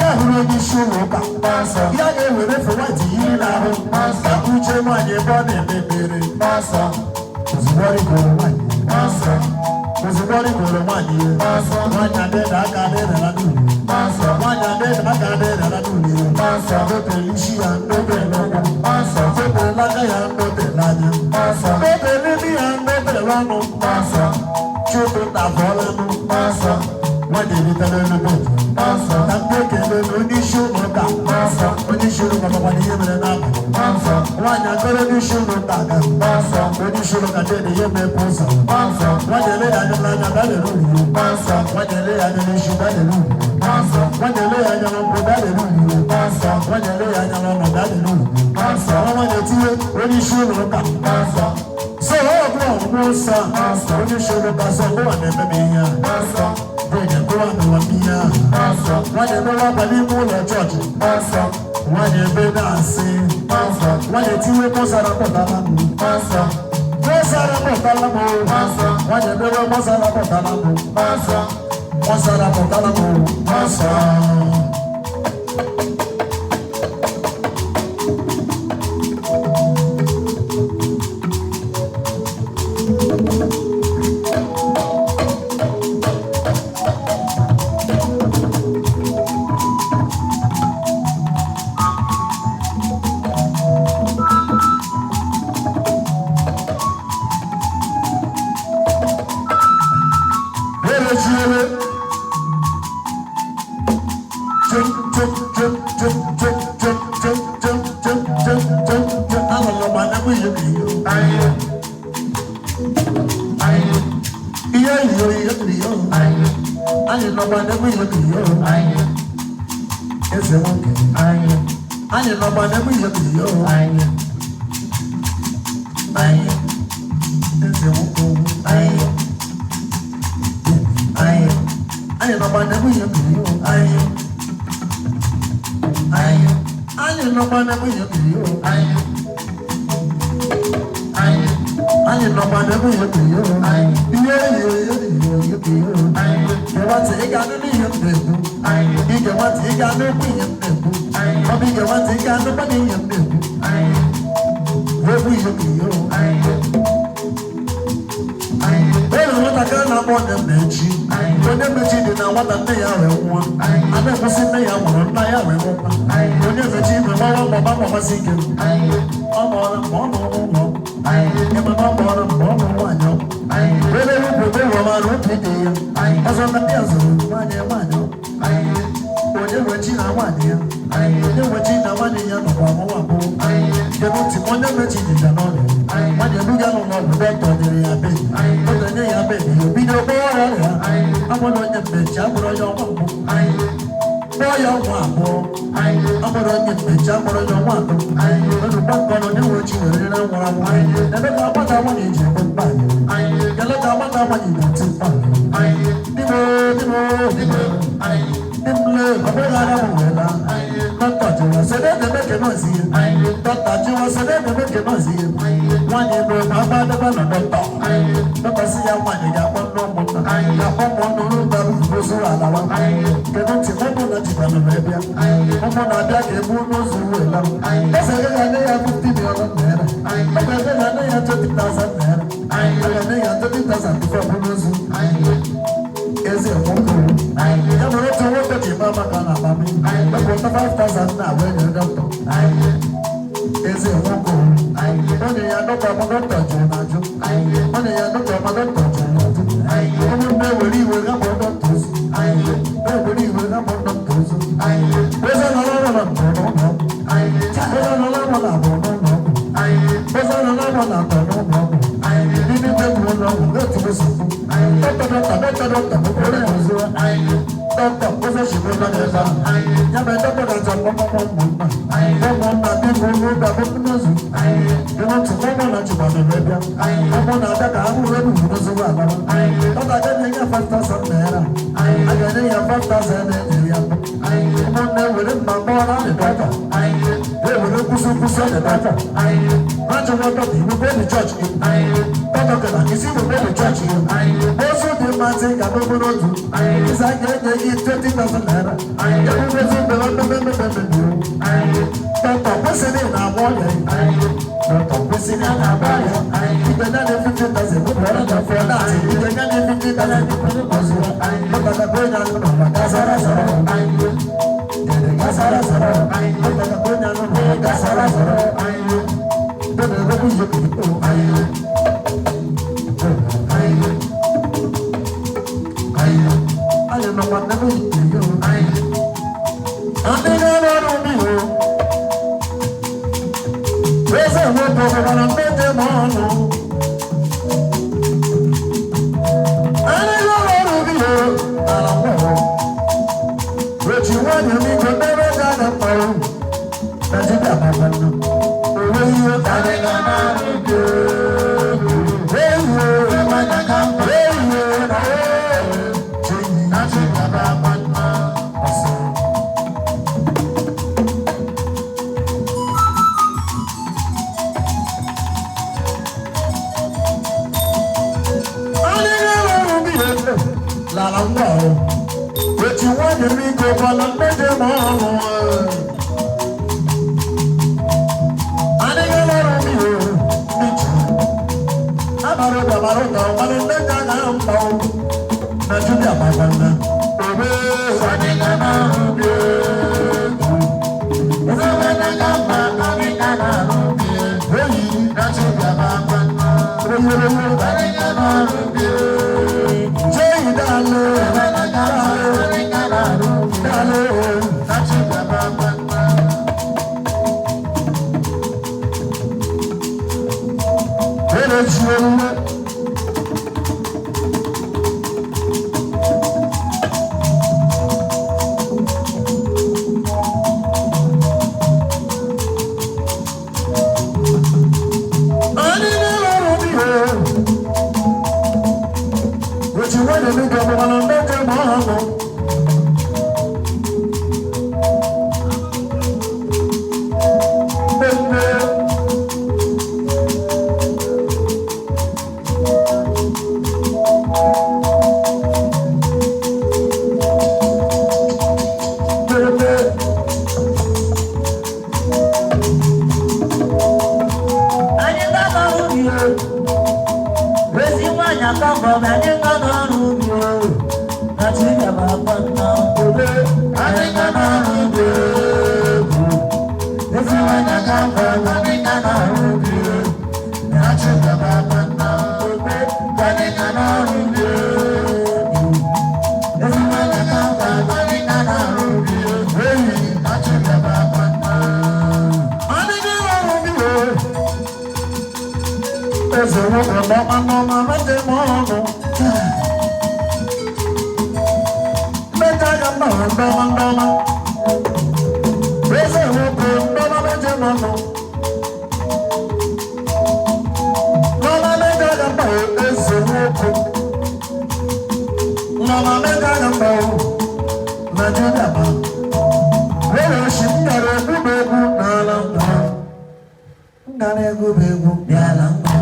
Ya hụrụ onye isi ụlọ ụka. Nsọ. Ya ga-ewere fụwetị yiri n'ahụ. Nsọ. Ya kpuchie nwaanyị ebe ọ na-eme ekpere. Nsọ. Ozugbo ọ rigoro nwaanyị. Nsọ. Ozugbo ọ rigoro nwaanyị. Nsọ. Nwaanyị adịda aka adịdara n'uri. Nsọ. Nwaanyị adịda aka adịdara n'uri. Nsọ. Ndotere isi ya ndotere n'ụkwụ. Nsọ. Ndotere n'aka ya ndotere n'anya. Nsọ. Ndotere n'imi ya ndotere n'ọnụ. Nsọ. Chukwu nta bọọla nụ. Nsọ. Nwaanyị eritela elu bedi. Nsọ. Na ndị ekele na onye isi ụlọ ụka. Nsọ. Onye isi ụlọ ụka makwana ihe mere n'abalị. Nsọ. Nwaanyị akọrọ n'isi ụlọ ụka aga. Onye isi ụlọ kacha ede ihe mepe ụzọ. Nwaanyị ele ya anya n'anya bịa lere uru. Nwaanyị ele ya anya n'isi bịa lere uru. Nwaanyị ele ya anya n'ụkwụ bịa lere uru. Nwaanyị ele ya anya n'ọnụ bịa lere uru. Nwaanyị etinye onye isi ụlọ ụka. So ọ bụ ọgwụgwọ nsọ onye isi ụlọ ụka sọ mụwa na-eme m ihe a. Dede kụwa n'ụwa m ihe ahụ. Nwaanyị emewe abalị ime ụlọ chọọchị. Nwaanyị ebe na-asị. Nwaanyị etinye mọsara pụtara m. Mọsara pụtara m. Nwaanyị emewe mọsara pụtara m. Mọsara pụtara m. Mọsara. Anyị nọgba n'ebe ihe bụ ihe anyị. Anyị eze nwoke anyị. Anyị anyị nọgba n'ebe ihe bụ ihe anyị. Anyị anyị nọgba n'ebe ihe bụ ihe anyị. Anyị anyị nọgba n'ebe ihe bụ ihe anyị. Ihe ihe ihe ihe bụ ihe anyị. Nwata ị ga-anụ n'ihe m na-ekwu. Ige nwata ị ga-anụ okwu ihe m na-ekwu. Ọ bụ ige nwata ị ga-anụ kwa n'ihe m na-ekwu. Okwu ihe bụ ihe. E nwere nwatakịrị na-akpọ onye mmechi. Onye mmechi dị na nwata nne ya wee nwụọ. A na-ekwesị nne ya nwụrụ, nna ya wee nwụkwa. Onye mmechi igwe gbawa mbọ gbasị ike. Ọ mụọrọ mgbe ọ nọ n'ụlọ. Ịma na ọ mụọrọ mgbe ọ nọ nwaanyị. Were ugwu ebe mara obi dị ya. Ọzọ na ya zụrụ nwaanyị nwaanyị. Onye nwechi na nwaanyị ya. Onye nwechi na nwaanyị ya nọkwa mụwa abụọ. Kedu ntị onye nwechi dị ya n'ọrịa. Nwaanyị ebuga n'ụlọ ọgwụ dọkịta nyere ya bed. Dọkịta nye ya bed ya obido gbọọ ọrịa. Abụrụ onye mmechi abụrụ onye ọnwa mbụ. Kpọọ ya ọnwa abụọ. Abụrụ onye mmechi abụrụ onye ọnwa atọ. Onukwa nkọrọ onye nwechi were na nwụrụ anwụ. Ebe ka agbata nwaanyị ji eme mkpa. Kele ka agbata nwaanyị na-eti mkpa. Dimo dimo dimo. Dimle ọbụghara m wela. Dọkịta jụrụ sị na ebe ke nọọsụ ihe. Dọkịta jụrụ sị na ebe ke nọọsụ ihe. Nwaanyị bụ agba adịba na dọkịta. Dọkịta sị ya nwaanyị ga-akpọ ndị ụmụnna. Ga-akpọ ụmụnna ụlọ ụzụ alawa. Kedu ntị ụmụ na jikwana wee bịa. Ụmụ na-abịa ka ebu n'ụzọ wela. Eze gị ga-enye ya 50 million naira. Ọ ga-enye ya 20,000 naira. A ga-enye ya 20,000 before bụ n'ụzọ. Eze nwoke. Ya mere otu nwoke ji maa maka na akpa m. Wepụta 5,000 na wee nye dọkịta. Eze nwoke. Onye ya dọkịta ma dọkịta jụrụ na ajụ. Onye ya dọkịta ma dọkịta jụrụ na ajụ. Ụmụnne were iwe gapụ dọkịta ozu. Ewere iwe gapụ dọkịta ozu. Eze nọ n'ọrụ na mbụ n'ụlọ ọgwụ. Eze nọ n'ọrụ na abụọ n'ụlọ ọgwụ. Eze nọ n'ọrụ na atọ n'ụlọ ọgwụ. N'ime tebụl ụlọ ọgwụ n'otu nsogbu. Dọkịta dọkịta dọkịta dọkịta onye ozu. Dọkịta ụzọ chigbo nọ n'ebe ahụ. Ya mere dọkịta ga-achọ mkpọmkpọ ụmụnna. Ụmụnna biko n'ụlọ bụ n'ozu. Ịnụ ntị ụmụ na chịkwadoro bịa. Ụmụ na-abịa ka ha bụrụ ebe ugwu n'ozu alawa. Dọkịta ga-enye ya 5,000 naira. A ga-enye ya 5,000 na-enye ya mbụ. Ụmụnne were mma gbọọrọ dị dọkịta. Ewere kwụsị kwụsị dị dọkịta. Ha chọrọ dọkịta iwu bụ chọọchị gị. Dọkịta gara isi bụ ebe chọọchị gị. Ozu dị mma ntị ga n'okporo otu. Ịza ga-enye gị 20,000 naira. Ya bụ ozu mbere mbere mbere mbere. Dọkịta kwesịrị na-agba ọrịa. Dọkịta kwesịrị na-agba ọrịa. Igbe naanị 50,000 bụ ọrịa na fọ naanị. Igbe naanị 50,000 bụ ọzọ. Dọkịta ga-abụ onye anụ n'ụwa ga-azara zara. Dede ga-azara zara. Dọkịta ga-abụ onye anụ n'ụwa ga-azara zara. Dede ga-abụ ihe Anyị nọkwa n'ebe ihe. Ndị na-arụ ọrụ ndị nwoke ọbụla mmejọ ma ọnụ. Anyị ọrụ ọrụ gị ala ngwa. Ochi nwanyị m igwe mmebe ga na mkpọrọ. Na dibịa maka nnu. Onwe ihe Anyị ga na-arụ gị. Ewu Ewena ka mma. ewu na ewu. Na chigaba mma. Ọsọ. Lala ngwa o, echi nwanyị m ike bọla mmejọ ma ọnụ. Adịghị lọrọ m ihe mmechi. Abara ụda bara ụda ọgbara mmejọ na mkpa o. Na Julia gbagbanna. Obe Anyị ga na-arụ gị. Ewena ka mma. Anyị ga na-arụ gị. Eyi Na chigaba mma. oyerewo. Anyị ga na-arụ gị. Jeyi daalụ. Ewena ka mma. Anyị ga na-arụ gị. Daalụ. Na chigaba mma. Ele ji owuwe. Anyị na-alụ ọrụ ihe. Otu nwanyị m ga-abụ mana mmejọ ma ọ hụ. Mmemme. Mmemme. Anyị ga n'ọrụ ubi o. Ezi nwaanyị akọkọ ma anyị ga n'ọrụ ubi o. Na Chigaba mma. Obe. Anyị ga na-arụ gị. Ezi nwaanyị akọkọ ma anyị ga n'ọrụ ubi o. Na chigaba mma. Anyị ga na-arụ gị. Ezi nwaanyị akọkọ ma anyị ga n'ọrụ ubi o. Eyi. Na chigaba mma. Anyị na-alụ ọrụ ihe. Eze nwoke n'ọma n'ọma mmejọ ma ọnụ. Mmejọ aga mba ndọma ndọma. Eze nwoke ndọma mmejọ ma ọnụ. N'ọma mmejọ aga mba eze nwoke. N'ọma mmejọ aga mba Naịjirịa ma. Were oshi m gara egwu m egwu n'ala ngwa. M gara egwu m egwu n'ala ngwa.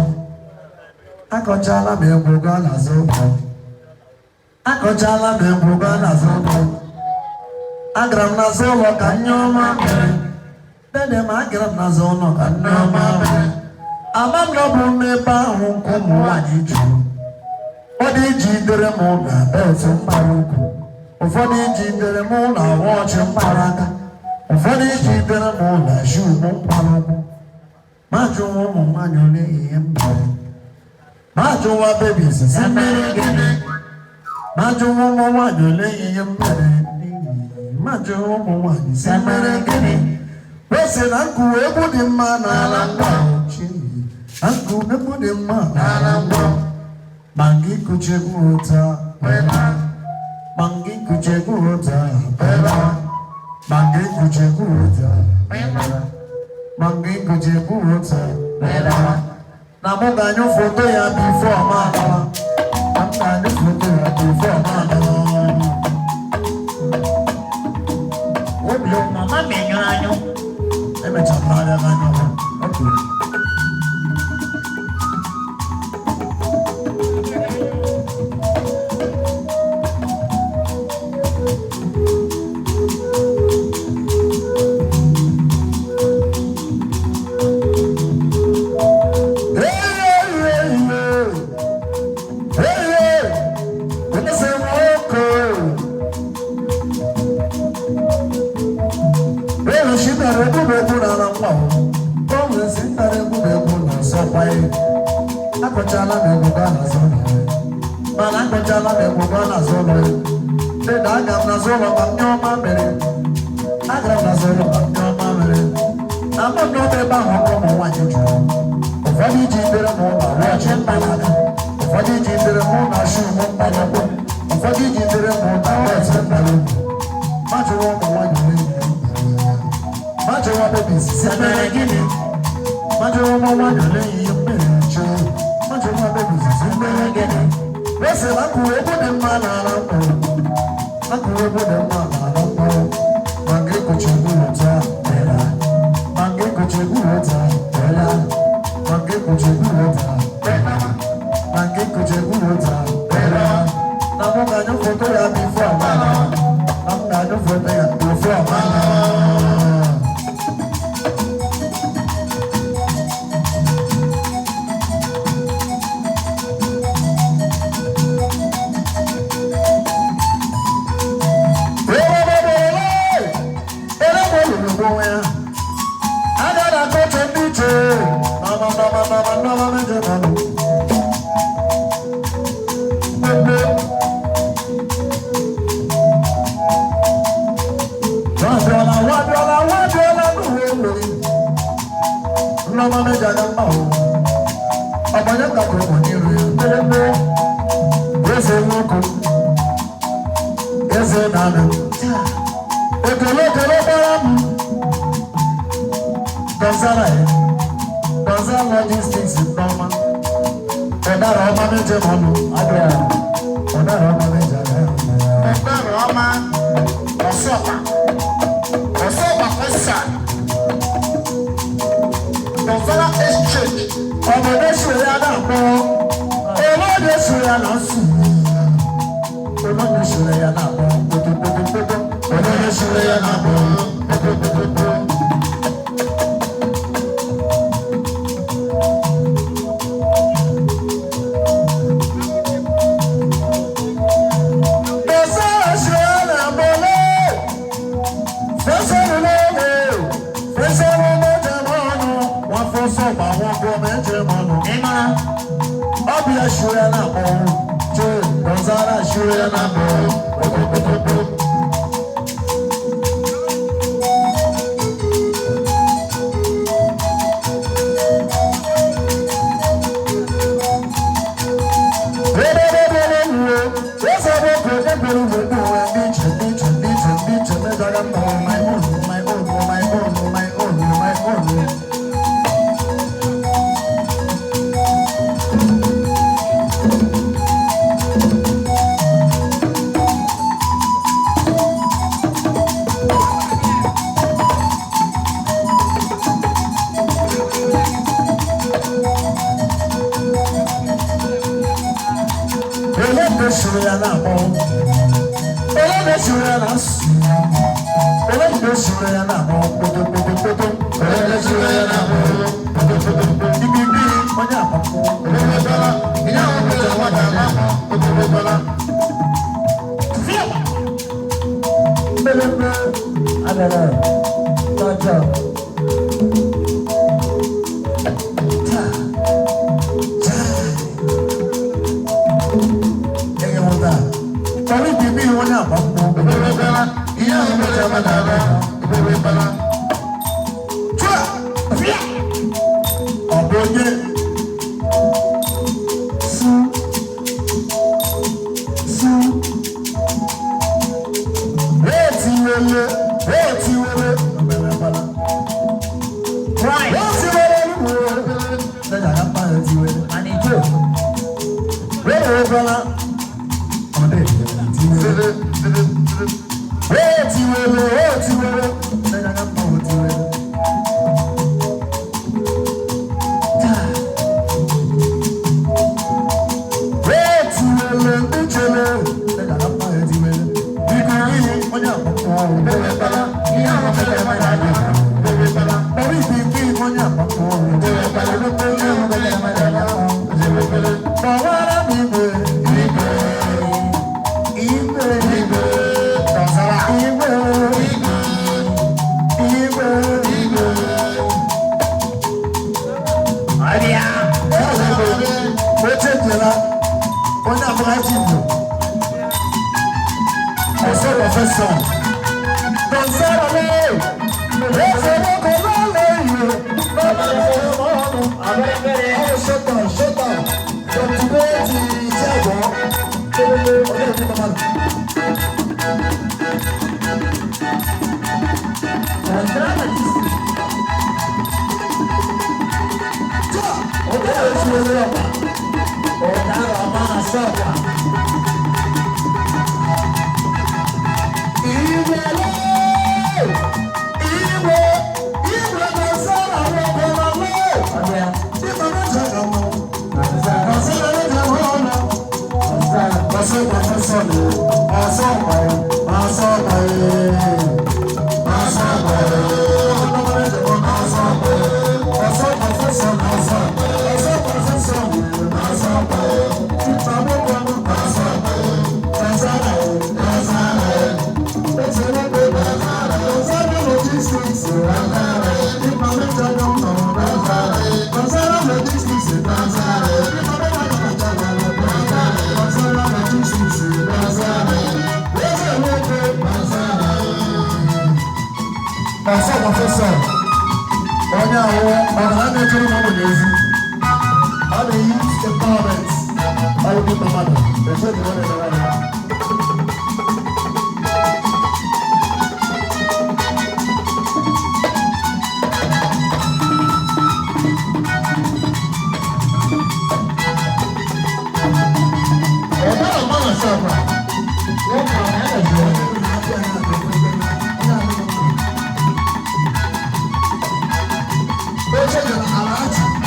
Akọchala m egwu gaa n'azụ ụlọ. Akọchala m egwu gaa n'azụ ụlọ. Agara m n'azụ ụlọ ka nne ọma mere. Dede m agara m n'azụ ụlọ ka nne ọma mere. Ama m na ọ bụ n'ebe ahụ nke ụmụ nwaanyị juru. Ụfọdụ ijidere m na beltụ mkpara ukwu. Ụfọdụ ijidere m na wọchị mkpara aka. Ụfọdụ ijidere m na shuu m mkpara ụkwụ. Ma jụwa ụmụ nwaanyị ole ihe m mere. Ma jụwa babies si mmiri gịnị. Ma jụwa ụmụ nwaanyị ole ihe m mere. Ma jụwa ụmụ nwaanyị si mmiri gịnị. O sị na nkụ egwu dị mma n'ala ngwa. Chi, na nkụ egwu dị mma n'ala ngwa. Ma gị kụchegwu ụta Ma gị kụchegwu ụta Ma gị kụchegwu ụta Ma gị kụchegwu ụta Na mụ ga-anyụ foto ya bifo ma alawa. Na m ga-anyụ foto ya bifo ma alawa. Obi mama menyụrụ anyụ. Emechara anya n'anya ọhụrụ. Okay. Akọchala m egwu gaa n'azụ ụlọ mana akọchala m egwu gaa n'azụ ụlọ ya deda aga m n'azụ ụlọ ma ndị ọma mere. Agara m n'azụ ụlọ ma ndị ọma mere. Ama m na ọ bụ ebe ahụ ọkụ ụmụ nwaanyị juru. Ụfọdụ ji ibere m ụlọ wọchị mkpanaka. Ụfọdụ ji ibere m ụlọ shuu m mkpanaka. Ụfọdụ ji ibere m ụlọ wọchị mkpanaka. Ma jụrụ ụmụ nwaanyị ole ihe. Ma jụrụ babies si mere gịnị? Ma jụrụ ụmụ nwaanyị ole ihe mmiri choo. Ma jụrụ babies si mere gịnị? Wesị na kwuru egwu dị mma n'ala mkpụrụ. Na kwuru egwu dị mma n'ala mkpụrụ. Ma nke kụchi egwu taa bịara. Ma nke kụchi egwu taa bịara. Ma nke kụchi egwu taa bịara. Ma nke kụchi egwu taa bịara. Na mụ ga-anyụ foto ya before ọmala. Na m ga-anyụ foto ya before ọmala. Eze nana, ekele ekele gbara m. Gonzala ya, Gonzala Logistics Nneoma, ọ̀daràn ọma méje mọ́nu, Abịa. Ọ̀daràn ọma méje àgbà. Ọ̀daràn ọma ọ̀sọ́pà ọ̀sọ́pà fẹ́sà Gonzala Exchange. Ọmọdé sùn ya náà pọ̀, olóde sùn ya náà sùn. Olóde sùn ya náà pọ̀, kótókótókótó. Olóde sùn ya náà pọ̀, kótókótókótó. Gonzala sùn ya náà pọ̀ lé. Fẹsẹ̀rù lóore, fẹsẹ̀rù méje mọ́nu, wọ́n fọ́ sọ̀bà wọn kọ́ méje mọ́nu. Ịma. Ọbịa sùn ya náà pọ̀, ṣé Gonzala sùn ya náà pọ̀, kótókótókótó. My own. Olóde sùn ya náà bọ̀. Olóde sùn ya náà sùn. Olóde sùn ya náà bọ̀ kótókótókótó. Olóde sùn ya náà bọ̀ kótókótókótó. Ibi bí onye àpapọ̀. Òbẹ̀bẹ̀bẹ̀lá, ìyá àwọn obìnrin àwọn àgbà máa mọ̀ òbẹ̀bẹ̀bẹ̀lá. Mbelebe. Abịara. Lọ́jọ́. Taa. Taa. Ẹyẹ wọn taa. Torí ibi bí onye àpapọ̀. Òbẹ̀bẹ̀bẹ̀lá, ìyá àwọn obìnrin àwọn àgbà máa mọ̀ òbẹ̀bẹ̀bẹ̀lá. Tua! Ọ bụ onye su su etiwele etiwele obere. Right. Etiwele luwo lẹ́yìn àyàpá etiwele And Ijo. wẹ́rẹ́ bala ọdẹ etiwele etiwele etiwele lẹ́yìn àyàpá etiwele. Taa. Etiwele ndichele lẹ́yìn àyàpá etiwele bíkú yìí onye àpapọ̀. Òbẹ̀bẹ̀bẹ̀lá, ìyá àwọn obìnrin àwọn àgbà máa mọ̀ òbẹ̀bẹ̀bẹ̀lá. Orí ibi bí onye àpapọ̀. Òbẹ̀bẹ̀bẹ̀lá, ìyá àwọn obìnrin àwọn àgbà máa mọ̀ òbẹ̀bẹ̀bẹ̀lá. Bọ̀wọ́rọ́ mi gbé igwe igwe Igwe Gonzala. Igwe igwe Igwe. Abịa. Oche jela onye abụghị Igbo ọsọ prọfesọ Gonzalo lee eze nwoke lọla eyi. Abẹ́rẹ́. Oh, shut down, shut down. From today to Ìṣẹ́gun, ọdún ìdí mama. Ọ̀dọ́ Ọdún ìdí mama. Ọ̀daràn máa sọ̀kà. Ìwé lé, ìwé, ìwé lọ sára wọn kọ́ lọ lé. Ọ̀dọ́ Bí màmá jẹ́ ọmọ, ọ̀sẹ̀ lè jẹ́ ọmọ. ọ̀sán. Ọ̀sẹ̀ pàfẹ́sọ̀ ni, ọ̀sẹ̀ ọ̀pẹ̀, ọ̀sẹ̀ ọ̀pẹ̀, ọ̀sẹ̀ ọ̀pẹ̀. Ọ̀sẹ̀ pàfẹ́sọ̀ ni, ọ̀sẹ̀ pàfẹ́sọ̀ ni, ọ̀sẹ̀ ọ̀pẹ̀. Ìpamọ́ ọ̀sẹ̀ ọ̀pẹ̀, ọ̀sẹ̀ ọ̀pẹ̀, ọ̀sẹ̀ ọ̀pẹ̀. Onye ahụ ọbara na-ejere m n'ezi ọ na-eyi empowerment ọrụ dị mmadụ eche dị onye na ya. Ọ̀dọ́ máa sọ̀kà. Wọ́n kà á ẹ̀jẹ̀.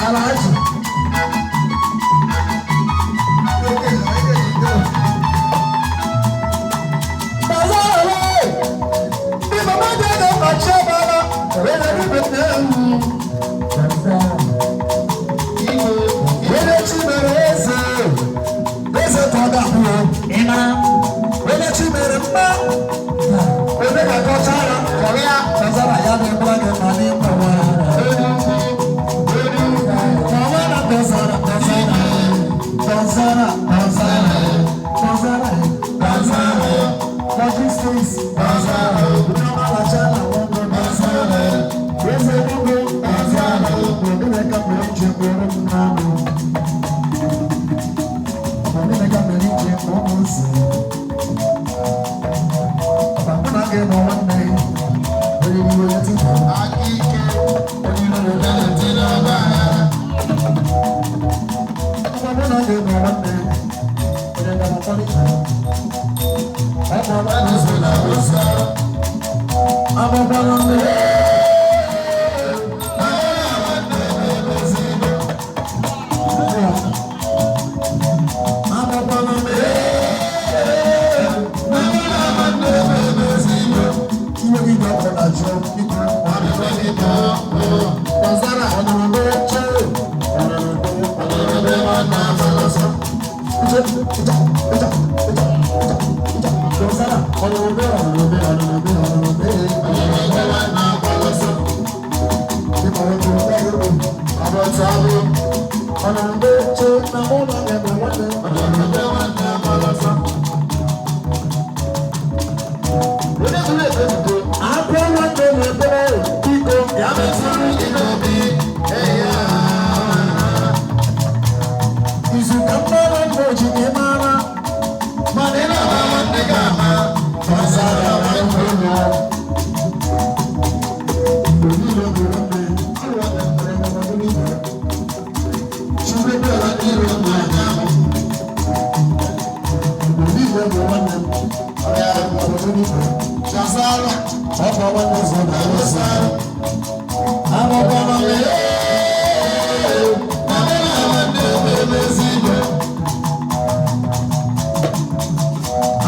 Alhaji. Ịma. Onye chi mere mma, onye ga-akọcha ya, kọrọ ya, chazara ya na-egbu anya ma n'ịkpọ nwa. Tazara, tazara, tazara, tazara, tazara, tazara, tazara, logistics, tazara, Unamala wongo, tazara, Eze wongo, tazara, Omeneka mere njem ọrụ m n'anụ. Omeneka mere njem ọrụ nsị. Mụ na gị nọ nwanne, onye iwe ya tupu. Akíké onírúurú tí ló bá yára. Mụ na gị nọ nwanne, onye ga-akpọlite. Ọ bụ Láti sùn làwọn sọ. Agbọgbọrọ mmiri. Agbọgbọrọ mmiri. Iwe gị ga-akọ na jụọ biko. Ọzara ọnọrọbe che. Ọnọrọbe ọnọrọbe nwanne abalọsọ. Iche iche iche iche iche iche. Ọzara ọnọrọbe ọnọrọbe ọnọrọbe ọnọrọbe. Ịma nwoke ọnọrọbe ọnọrọbe che na mụ na ya bụ nwanne. Akwa nwanne na-ebere biko ya metụrụ gị n'obi. Izu ka mmadụ ndụ ji gị mara. Mana ị na-ama nwanne gị ama. Gbasara nwanne ya. Mgbe niile bụ nwanne, ọrụ nwanne mere na mmadụ niile. Chukwu bịara n'iru ndụ anyị ahụ. Mgbe niile bụ nwanne m, ọrụ ya bụ mmadụ niile. Chazara, Ọ bụ nwanne zụ na Awụsa. Agbọgbọrọ m ya. Na mụ na nwanne m emezi igwe.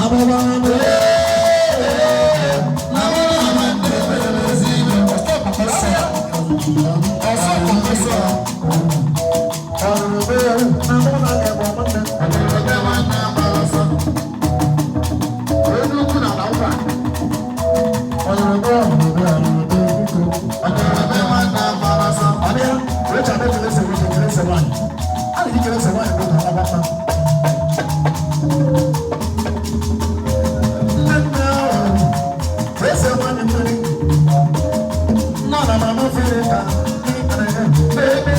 Agbọgbọrọ m ya. Na mụ na nwanne m emezi igwe. Ọsọ pọfesọ. Ọrụrụ ya, na mụ na ya bụ nwanne. Ọnọrọbe nwanne agbara ọsọ. Onye ukwu na ala ụka. Ọrụrụ ọrụrụ ọrụrụ biko. Ọnọrọbe nwanne agbara ọsọ. Abịa, Rachel na-ekelese nwoke kelese nwaanyị. A na-eji kelese nwaanyị bụ ka ọ mma. Nne nne ahụ, eze nwaanyị mmiri. Nọ na mama fere ka ndị anaghị ebe.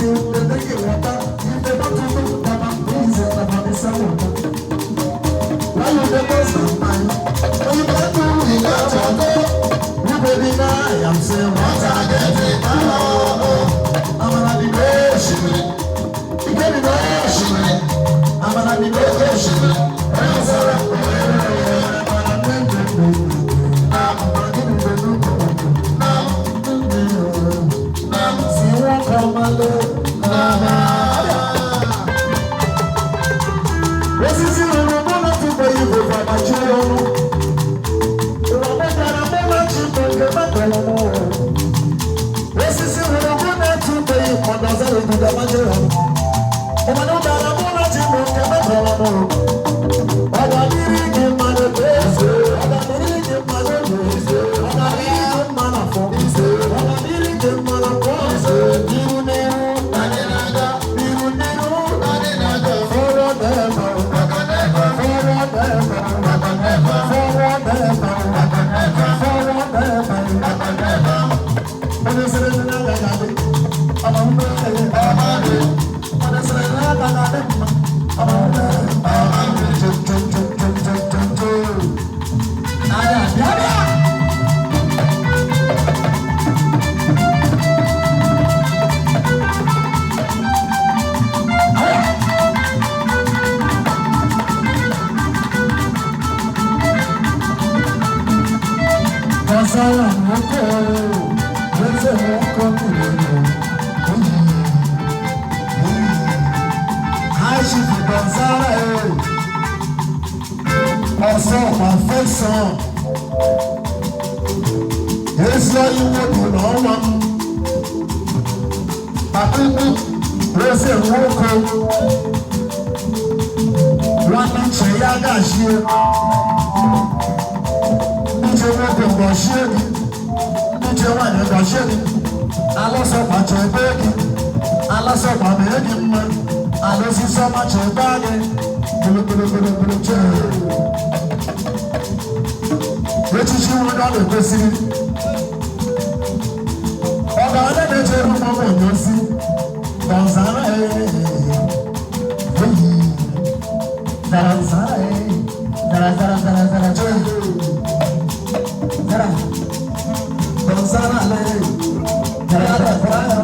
still dey drinking water. If they want to do baba, please na for the water. Why you dey waste my mind? When you can't do without your go, you baby now I'm saying what I get it now. I'm gonna be patient. You get me patient. I'm gonna be patient. Osisi ruru mụ na tupu igwe gbachiri ọnụ. Ụwa mụtara mụ na chukwu nke mmadụ mụ. Osisi ruru mụ na tupu igwe ọdọzara obodo gbachiri ọnụ. Ụwa mụtara mụ na chukwu nke mmadụ mụ. Ọgadịrị gị mmadụ bụ eze. Ọgadịrị gị mmadụ bụ eze. Ọgadịrị gị mmadụ afọ. Ọgadịrị gị mmadụ afọ. Iru n'iru. Iru n'iru. Forward ever. Forward ever. Forward ever. Forward ever. Onye sịrị na ya ga-adị. Ọmụmụ Onye sịrị na ya ga-adị mma. Ọmụmụ Chum chum chum chum chum chum chum. Aya, bịa bịa. Kasala moko, weze moko milo. Oyi, oyi. Ashi fi Gonzala e. Ọsọ perfection. Ezi oyi nwoke n'ọnwa m. Papa ukwu, weze nwoke. Nwanne nche ya gashie. Ndị nwoke gọzie gị, ndị nwaanyị gọzie gị, alụsọkwa chebe gị, alụsọkwa mee gị mma, alụsisi ọma chebe gị, gburugburu chee. Echichi nwere ọ na-ekwesịrị. Ọ ga-adị na-echere ụmụ onye osi, Gonzara ee, oyi, zara zara ee, zara zara zara zara chee. Zara, Gonzara le, zara zara zara